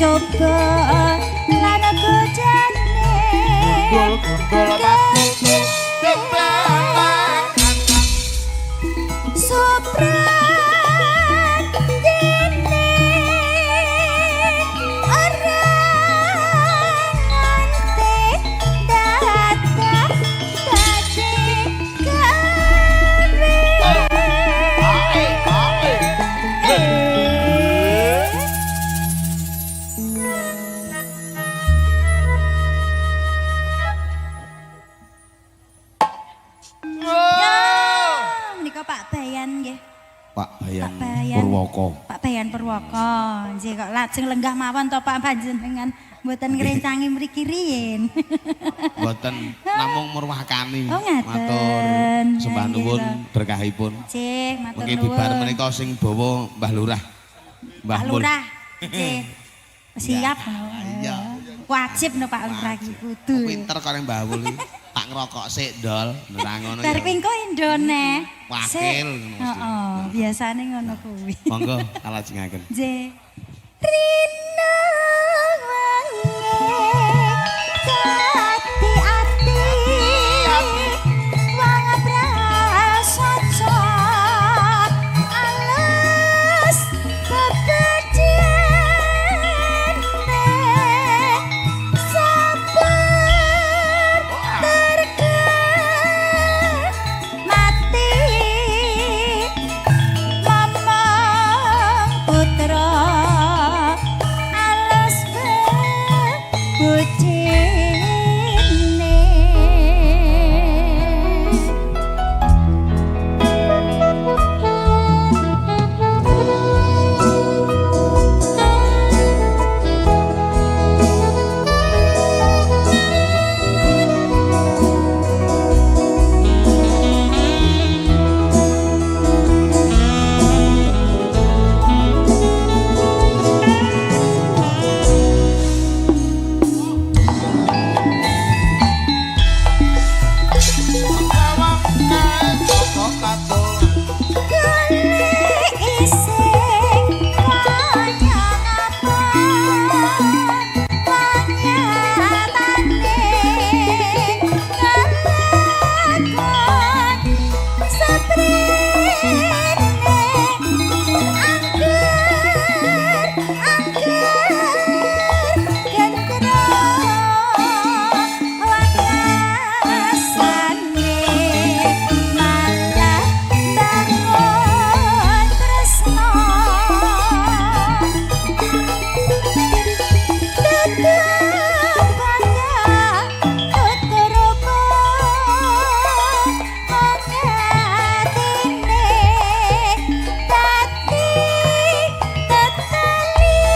Coba lan gojane Sopran dene ora nganti dadak dadi gawe. Ya, menika Pak Bayan nggih. Pak Bayan, Pak Bayan. Purwoko. Pak Bayan Purwoko. Nggih kok lajeng lenggah mawon to Pak panjenengan mboten ngrencangi mriki riyin. Mboten namung murwakani. Oh, ngaten. Matur sembah Nggih, nuwun to. berkahipun. Nggih, matur Mengki bibar nuwun. menika sing bawa Mbah Lurah. Mbah Pak Mul. Lurah. Nggih. Siap. Iya. Wajib no Pak Lurah iki kudu. Pinter karo Mbah Mul iki. Tak ngerokok sik, Dol. Ora ngono Bar ya. kuwi engko indone. Wakil ngono mesti. Heeh, biasane ngono kuwi. Monggo kalajengaken. Nggih. Rina wangi dadi ati wong prasaja alus bebedene sabar terke mati momong putra alus bebudine. Golek ising kaya ngapa nyatane kelakon seprene angger angger gendro wakasane malah bangun tresno tetep bangga tuturupa atine dadi teteline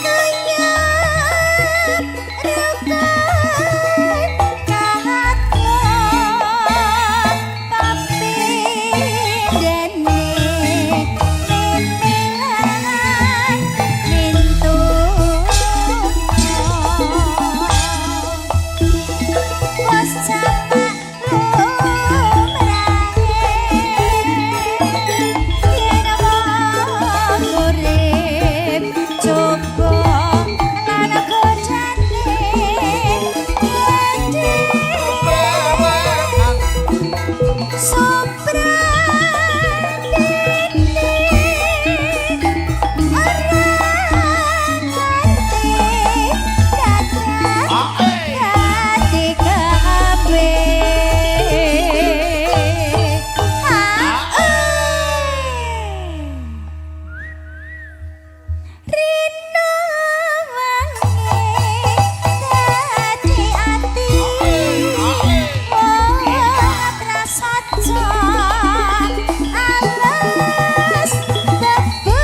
kaya rukun kahatno papindene mimilan mintuno wis capak lumrahe yen wong urip coba lan gojane gedhe Soprandene ora nganti dadak dadi kabeh. Rina wangi dadi ati wong prasaja alus bebudine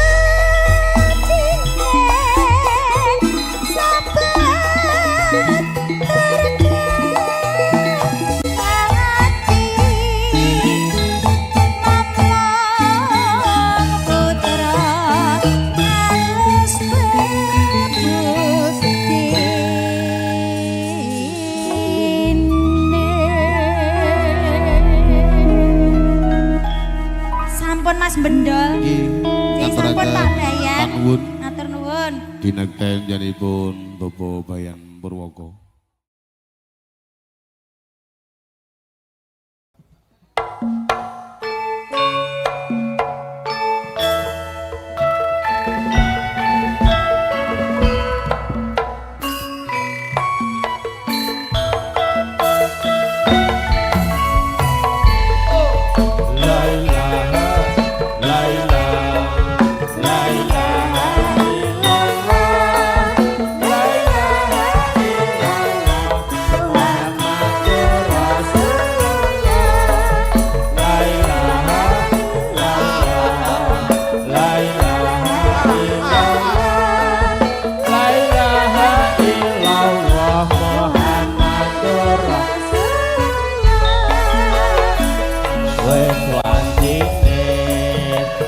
sabar terke ati mamong putra alus bebudine. Sampun Mas Bendol. Nggih, Nggih, sampun Pak Bayan. nuwun. Matur nuwun. Dinekten janipun Bapak Bayan Purwoko.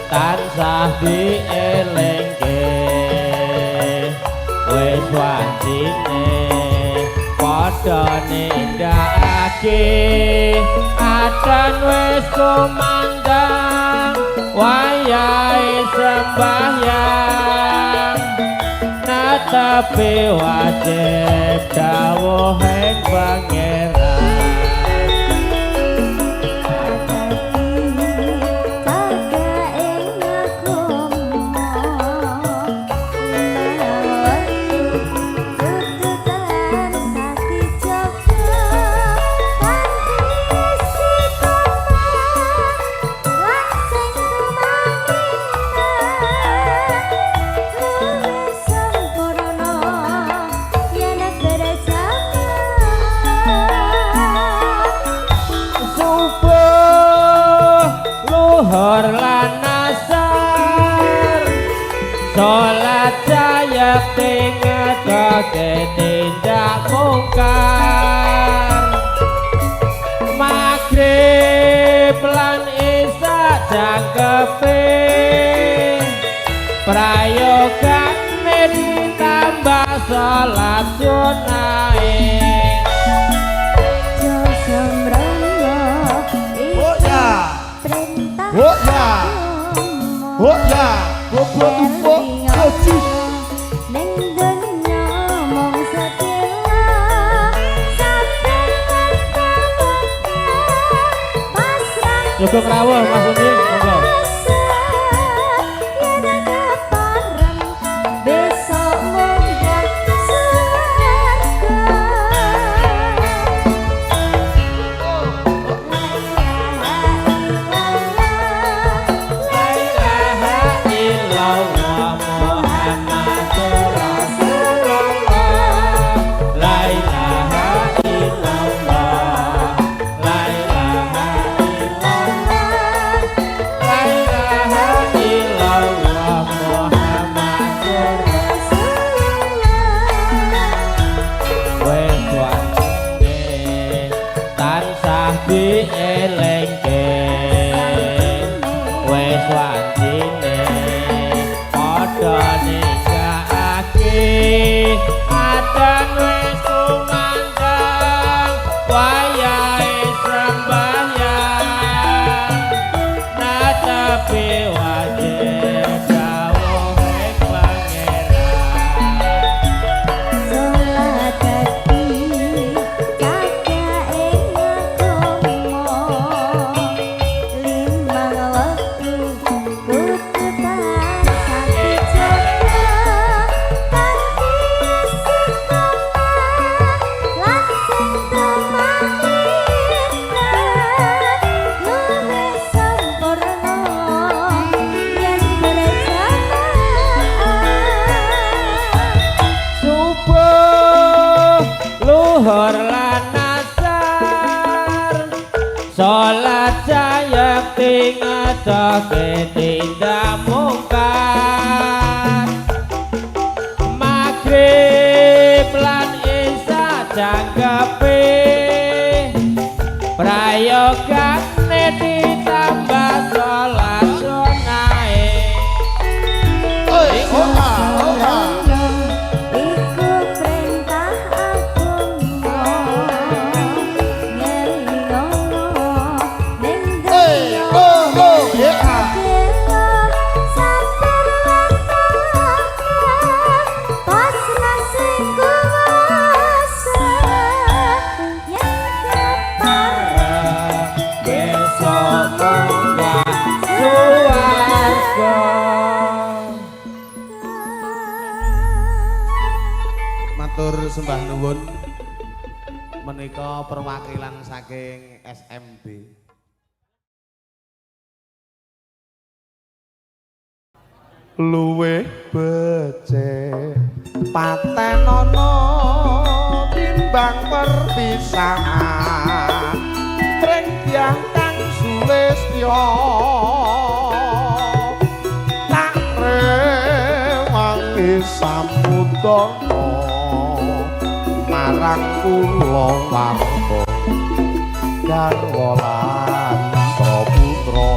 Tansah dielingke wis wancine padha nindakake adan wis kumandhang wayahe sembahyang netepi wajib dawuhing Pangeran. Salat jayekti ngetoke tindak mungkar maghrib lan isya jangkepe prayogane ditambah salat sunahe. Oh ya. Oh ya. Oh ya. Goblok tumpuk oji. Ning donya mung sedela saben pasrah. Cukup rawuh Mas Uni, monggo. Besok munggah surga. Dielengke wis wancine padha nindakake adan wis kumandhang wayahe sembahyang netepi wajib dawuhe Pangeran. Salat dadi cagak ing agama limang wektu kudu tansah dijaga kanthi istiqomah lan sing tumanina luwih sempurna yen berjamaah. Subuh luhur lan asar salat jayekti ngetoke tindak mungkar maghrib lan isya jangkepe prayogane ditambah salat sunahe. Oi, oh ah, oh ah. Iku perintah agama ngelingono ning Oi, donya oh, oh, ya. saben Matur sembah nuwun. Menika perwakilan saking SMB. Luwih becik patenono timbang perpisahan mring tiyang kang sulistya tak rewangi samudana marang kula warga garwa lan putra.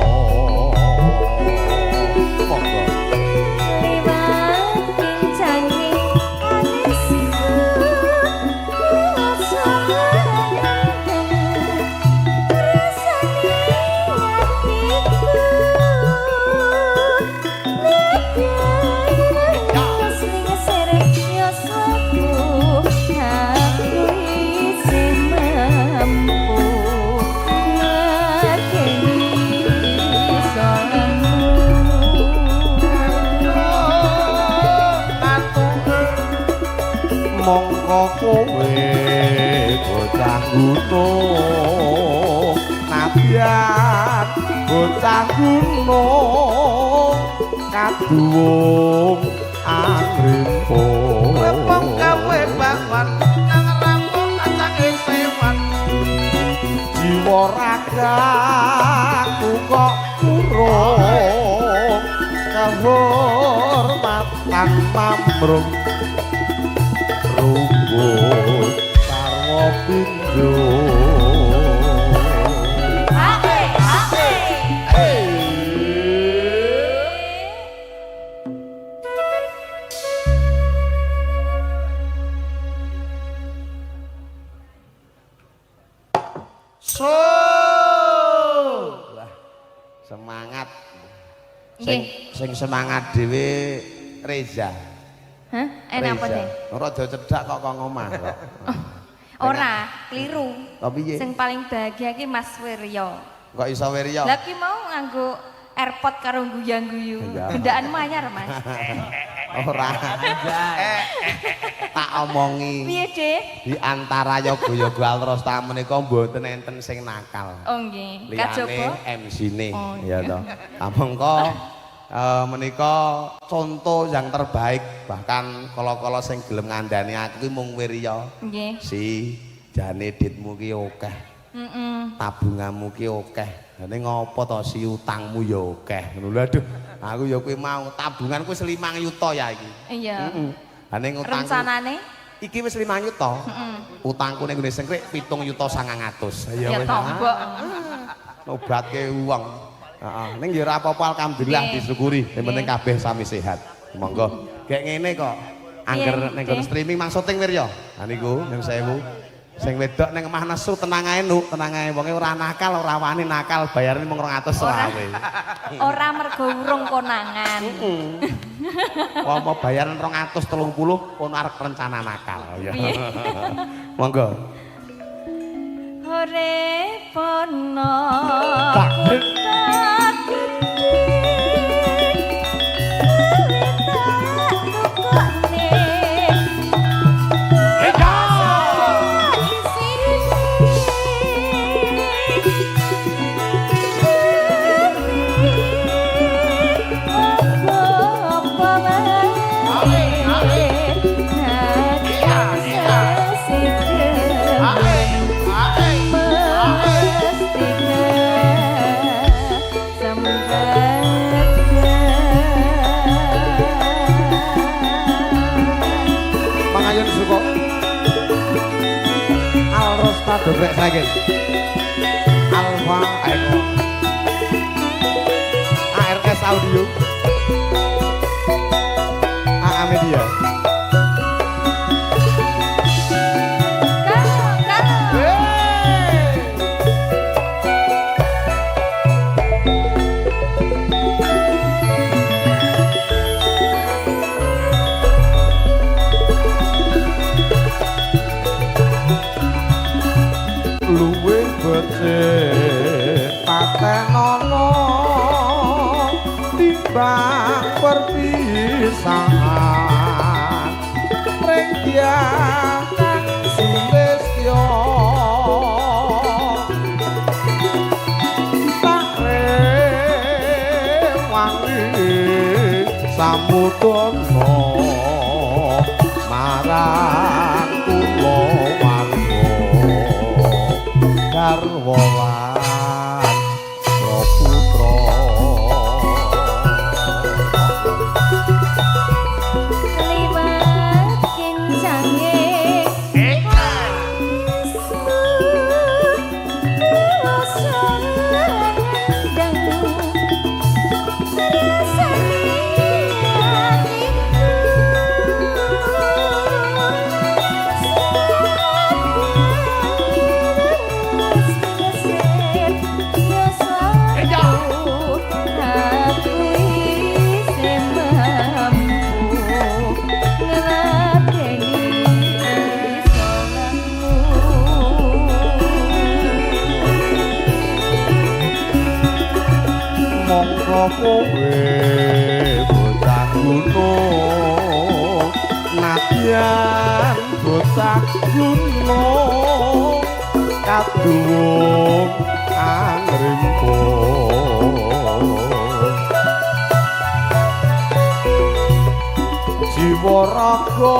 Monggo. Mongko kowe bocah gunung nadyan bocah gunung kaduwung angrimpo Repong gawe bakwan nang rampung kacange sewan jiwa ragaku kok urung kehormatan mamrung rungguh sarwa pindho. So, wah, semangat. Sing sing semangat dhewe Reza. Hah? Enak apa deh? Ora cedak kok kok ngomah kok. Ora, keliru. Kok piye? Sing paling bahagia ki Mas Wiryo. Kok iso Wiryo? Lah ki mau nganggo AirPod karo guyang-guyu. Gendakanmu anyar, Mas. Ora. Tak omongi. Piye, Dik? Di antara yoga-yoga Alrosta menika mboten enten sing nakal. Oh nggih. Liyane MC-ne, ya toh. Kamangka menika contoh yang terbaik, bahkan kala-kala sing gelem ngandani aku ki mung Wirya. Nggih. Si jane ditmu ki akeh. Heeh. Tabunganmu ki akeh. Jane ngopo to si utangmu ya akeh. Ngono lho aduh, aku ya kuwi mau tabunganku wis 5 yuta ya iki. Iya. Heeh. Lah ning utangku rencanane iki wis 5 yuta. Heeh. Utangku ning nggone sengkrik 7.900.000. Ya tombok. Nobatke wong. Heeh, ning ya ora apa-apa alhamdulillah disyukuri. Sing penting kabeh sami sehat. Monggo. Gek ngene kok. Angger ning nggon streaming mang syuting Wirya. Ha niku nyun sewu. Sing wedok ning omah nesu tenang ae Nuk, tenang ae wonge ora nakal, ora wani nakal, bayarane mung 220. Ora mergo urung konangan. Heeh. Wong mau bayaran 230 kono arep rencana nakal. Ya. Monggo. Urip ana Dobrek saking Alfa Eko ARS Audio AA Media. Luwih becik patenono timbang anumodana marang kula warga garwa lan putra. Liwat kincange Mongko kowe bocah gunung, nadyan bocah gunung kaduwung angrimpo. Jiwa raga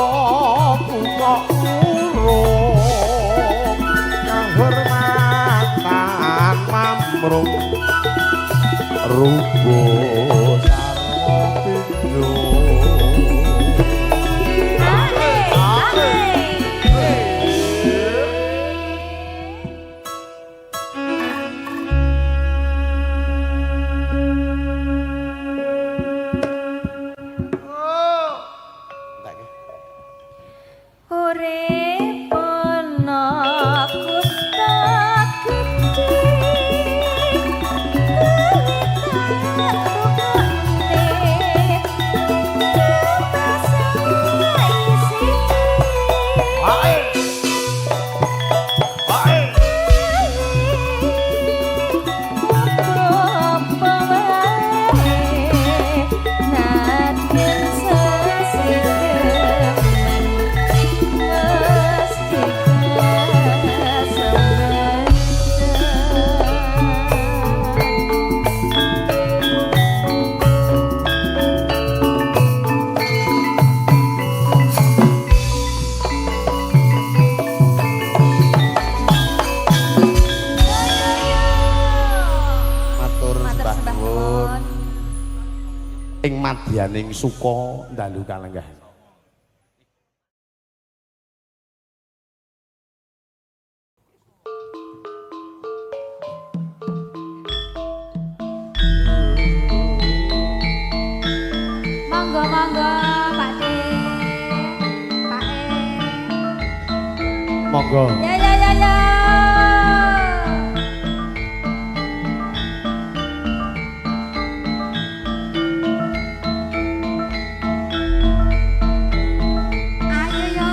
kok urung kahormatan mamrung rubuh sarwa pindho. Urip ana kutha gedhe Matur Matur sembah sembah nuwun. nuwun. Ing madyaning suka dalu kalenggahan. Monggo monggo Pak D. Pak E. Monggo. Ya ya ya ya. Ayo yo.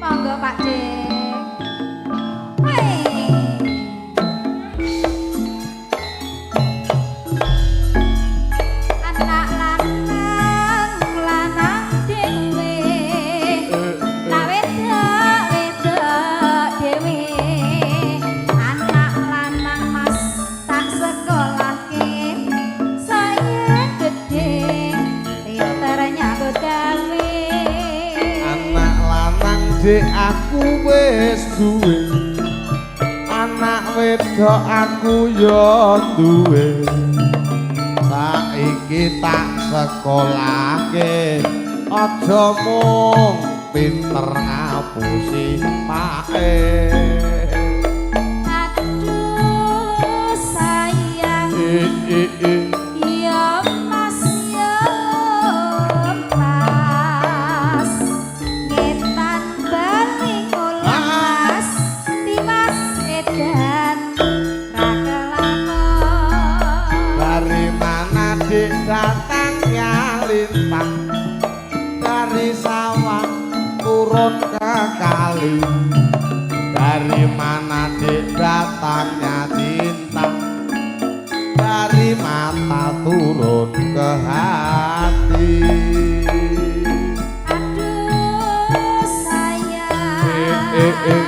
Monggo Pak D. Hei. Anak lanang lanang dhewe, tak wedok wedok dhewe. Anak lanang mas tak sekolahke, saya gedhe pinter nyambut gawe. Anak lanang dik aku wis duwe, anak wedok aku yo duwe. Saiki tak sekolahke, aja mung pinter ngapusi pake. Aduh sayang, ya mas ya mas, ngetan bali ngulon mas, Dimas edan ra kelakon. Dari mana dik datangnya lintang, dari sawah turun ke kali. Dari mana dik datangnya cinta, dari mata turun ke hati. Aduh eh eh.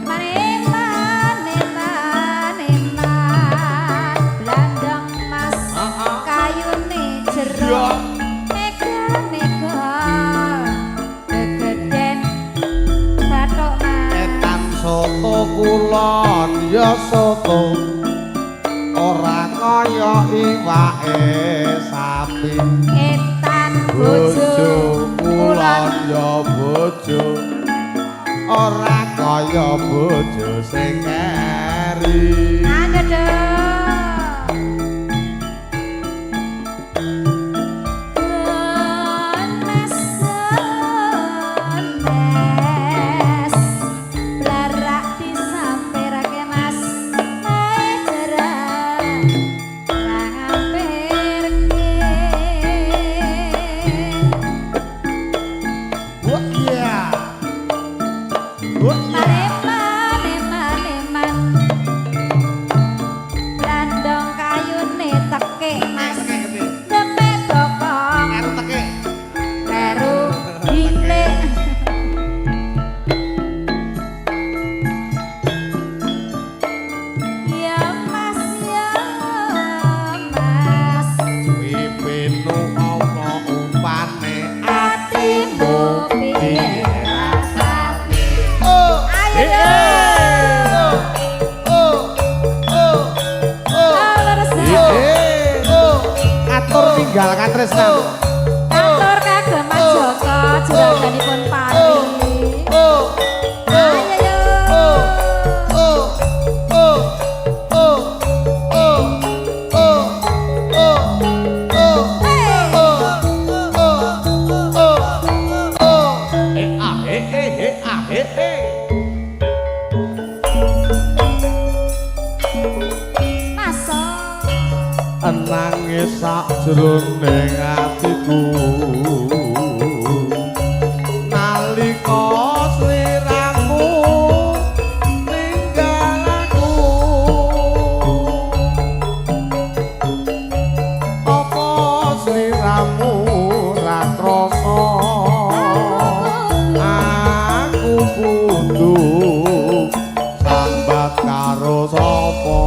Maneman eman eman blandong mas kayune jero mega mega gegeden bathuk mas. Etan soto kulon ya soto ora kaya iwake sapi. Etan bojo Bojo kulon ya bojo ora kaya bojo sing keri. Angedho. Mas mas blarak disampirake mas nae jerang ngampirke. Wah iya. Wah iya. Maneman eman eman blandong kayune tekek mas demek bokong Karo tekek. Kleru dingklek. Ya mas ya mas Wipinu ana upane atimu piye rasane. Oh. Ayo yo. Oh. Oh. Oh. Leres. Eh. Oh. Katur ninggal katresnan. Kantor kagem Mas Joko juraganipun pari. Oh. Ayo yo. Oh. Oh. Oh. Oh. Oh. Oh. Oh. Oh. Hey. Oh. Oh. Oh. Oh. Eh ah eh eh eh ah eh eh. Masuk. Nangis sakjroning atiku nalika sliramu ninggal aku. Apa sliramu ra krasa aku kudu sambat karo sapa?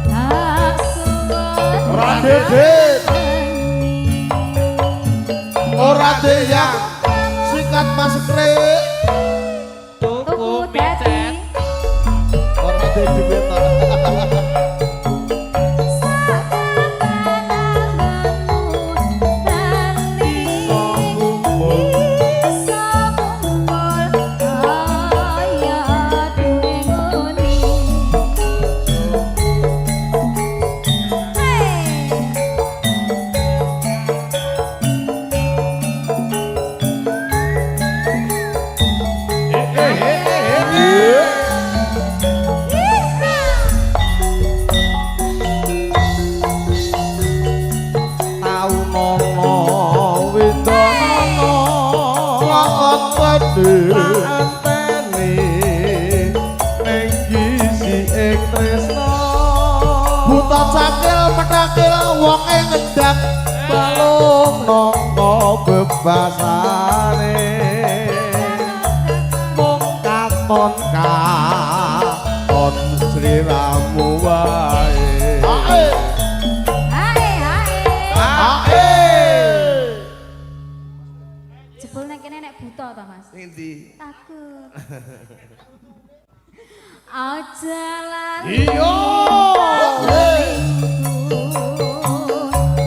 Tak suwun. Ora dedit, ora deyang, sikat Mas Krik. Tuku dadi Ora dedit ta. Tau nono widono lakon wedi anteni ning gisi ing tresna. Buta cakil metakil wonge ngendak balung nangka bebasane mung katon katon sliramu wae. Ae. Hae hae. Ae. Jebul nek kene nek buta ta Mas? Endi? Takut. Aja lali. Iya.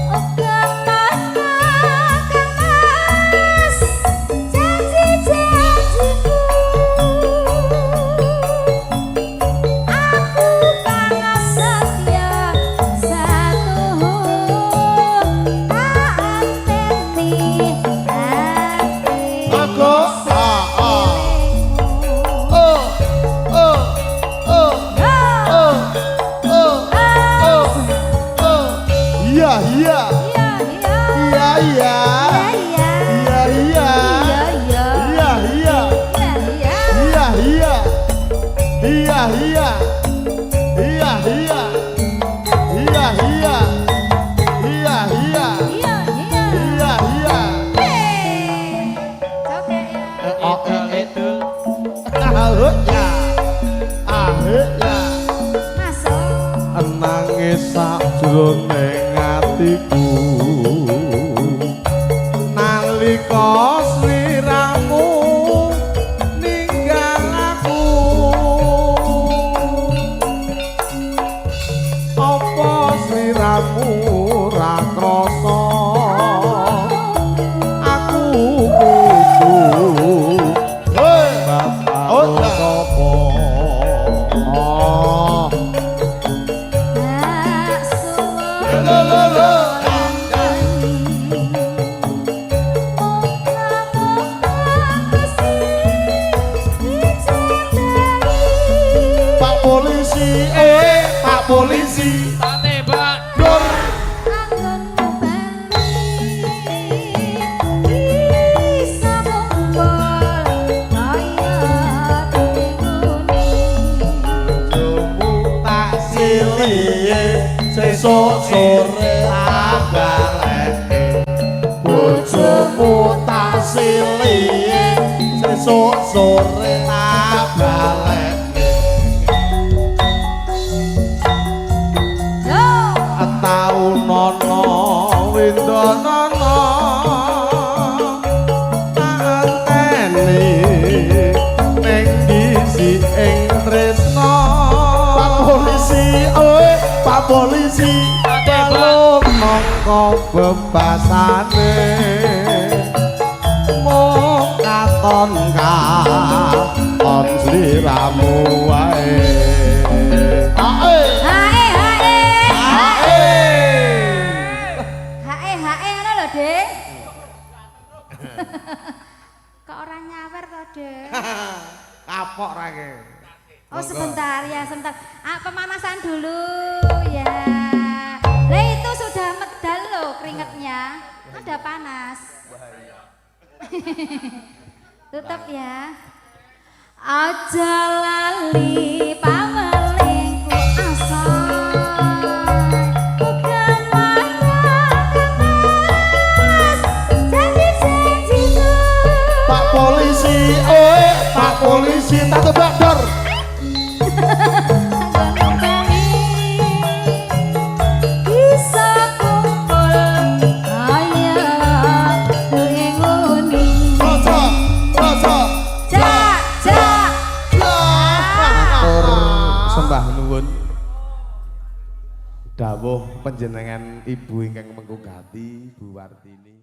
Uga mata kang Mas janji-janjiku. Aku kang setia satuhu tak anteni ati. Aku ah ah. Oh. Oh. Oh. Oh. Oh. Oh. Ahuk ya. Ahuk ya. Masuk. Nangis sakjroning atiku nalika sliramu ninggal aku, apa sliramu ra krasa aku kudu bapak sapa? Oh. Hak Lo lo lo. Pak polisi, Pak polisi. Tak tembak. Dor. Bojomu tak silihe sesuk sore tak baleke. Bojomu tak silihe sesuk sore tak baleke. Taunono windonono tak enteni ning disi ing tresno. Pak polisi, Pak polisi. Tak tembak. Balung mongko bebasane mung katon katon sliramu wae. Ae. Hae hae. Ae. Hae hae ngono lho, Dek. Kok ora nyawer to, Dek? Kapok ra ke. Oh, sebentar ya, sebentar. Ah, pemanasan dulu ya. Lah itu sudah medal loh keringetnya. Ada panas. Tutup ya. Aja lali pawelingku asor. Bukan mas janji-janjiku. Pak polisi, Pak polisi, tak tebak dor. Bisa kumpul kaya nguni. Rojo, rojo. Jak jak. Matur sembah nuwun dawuh panjenengan ibu ingkang mengko gati Bu Wartini.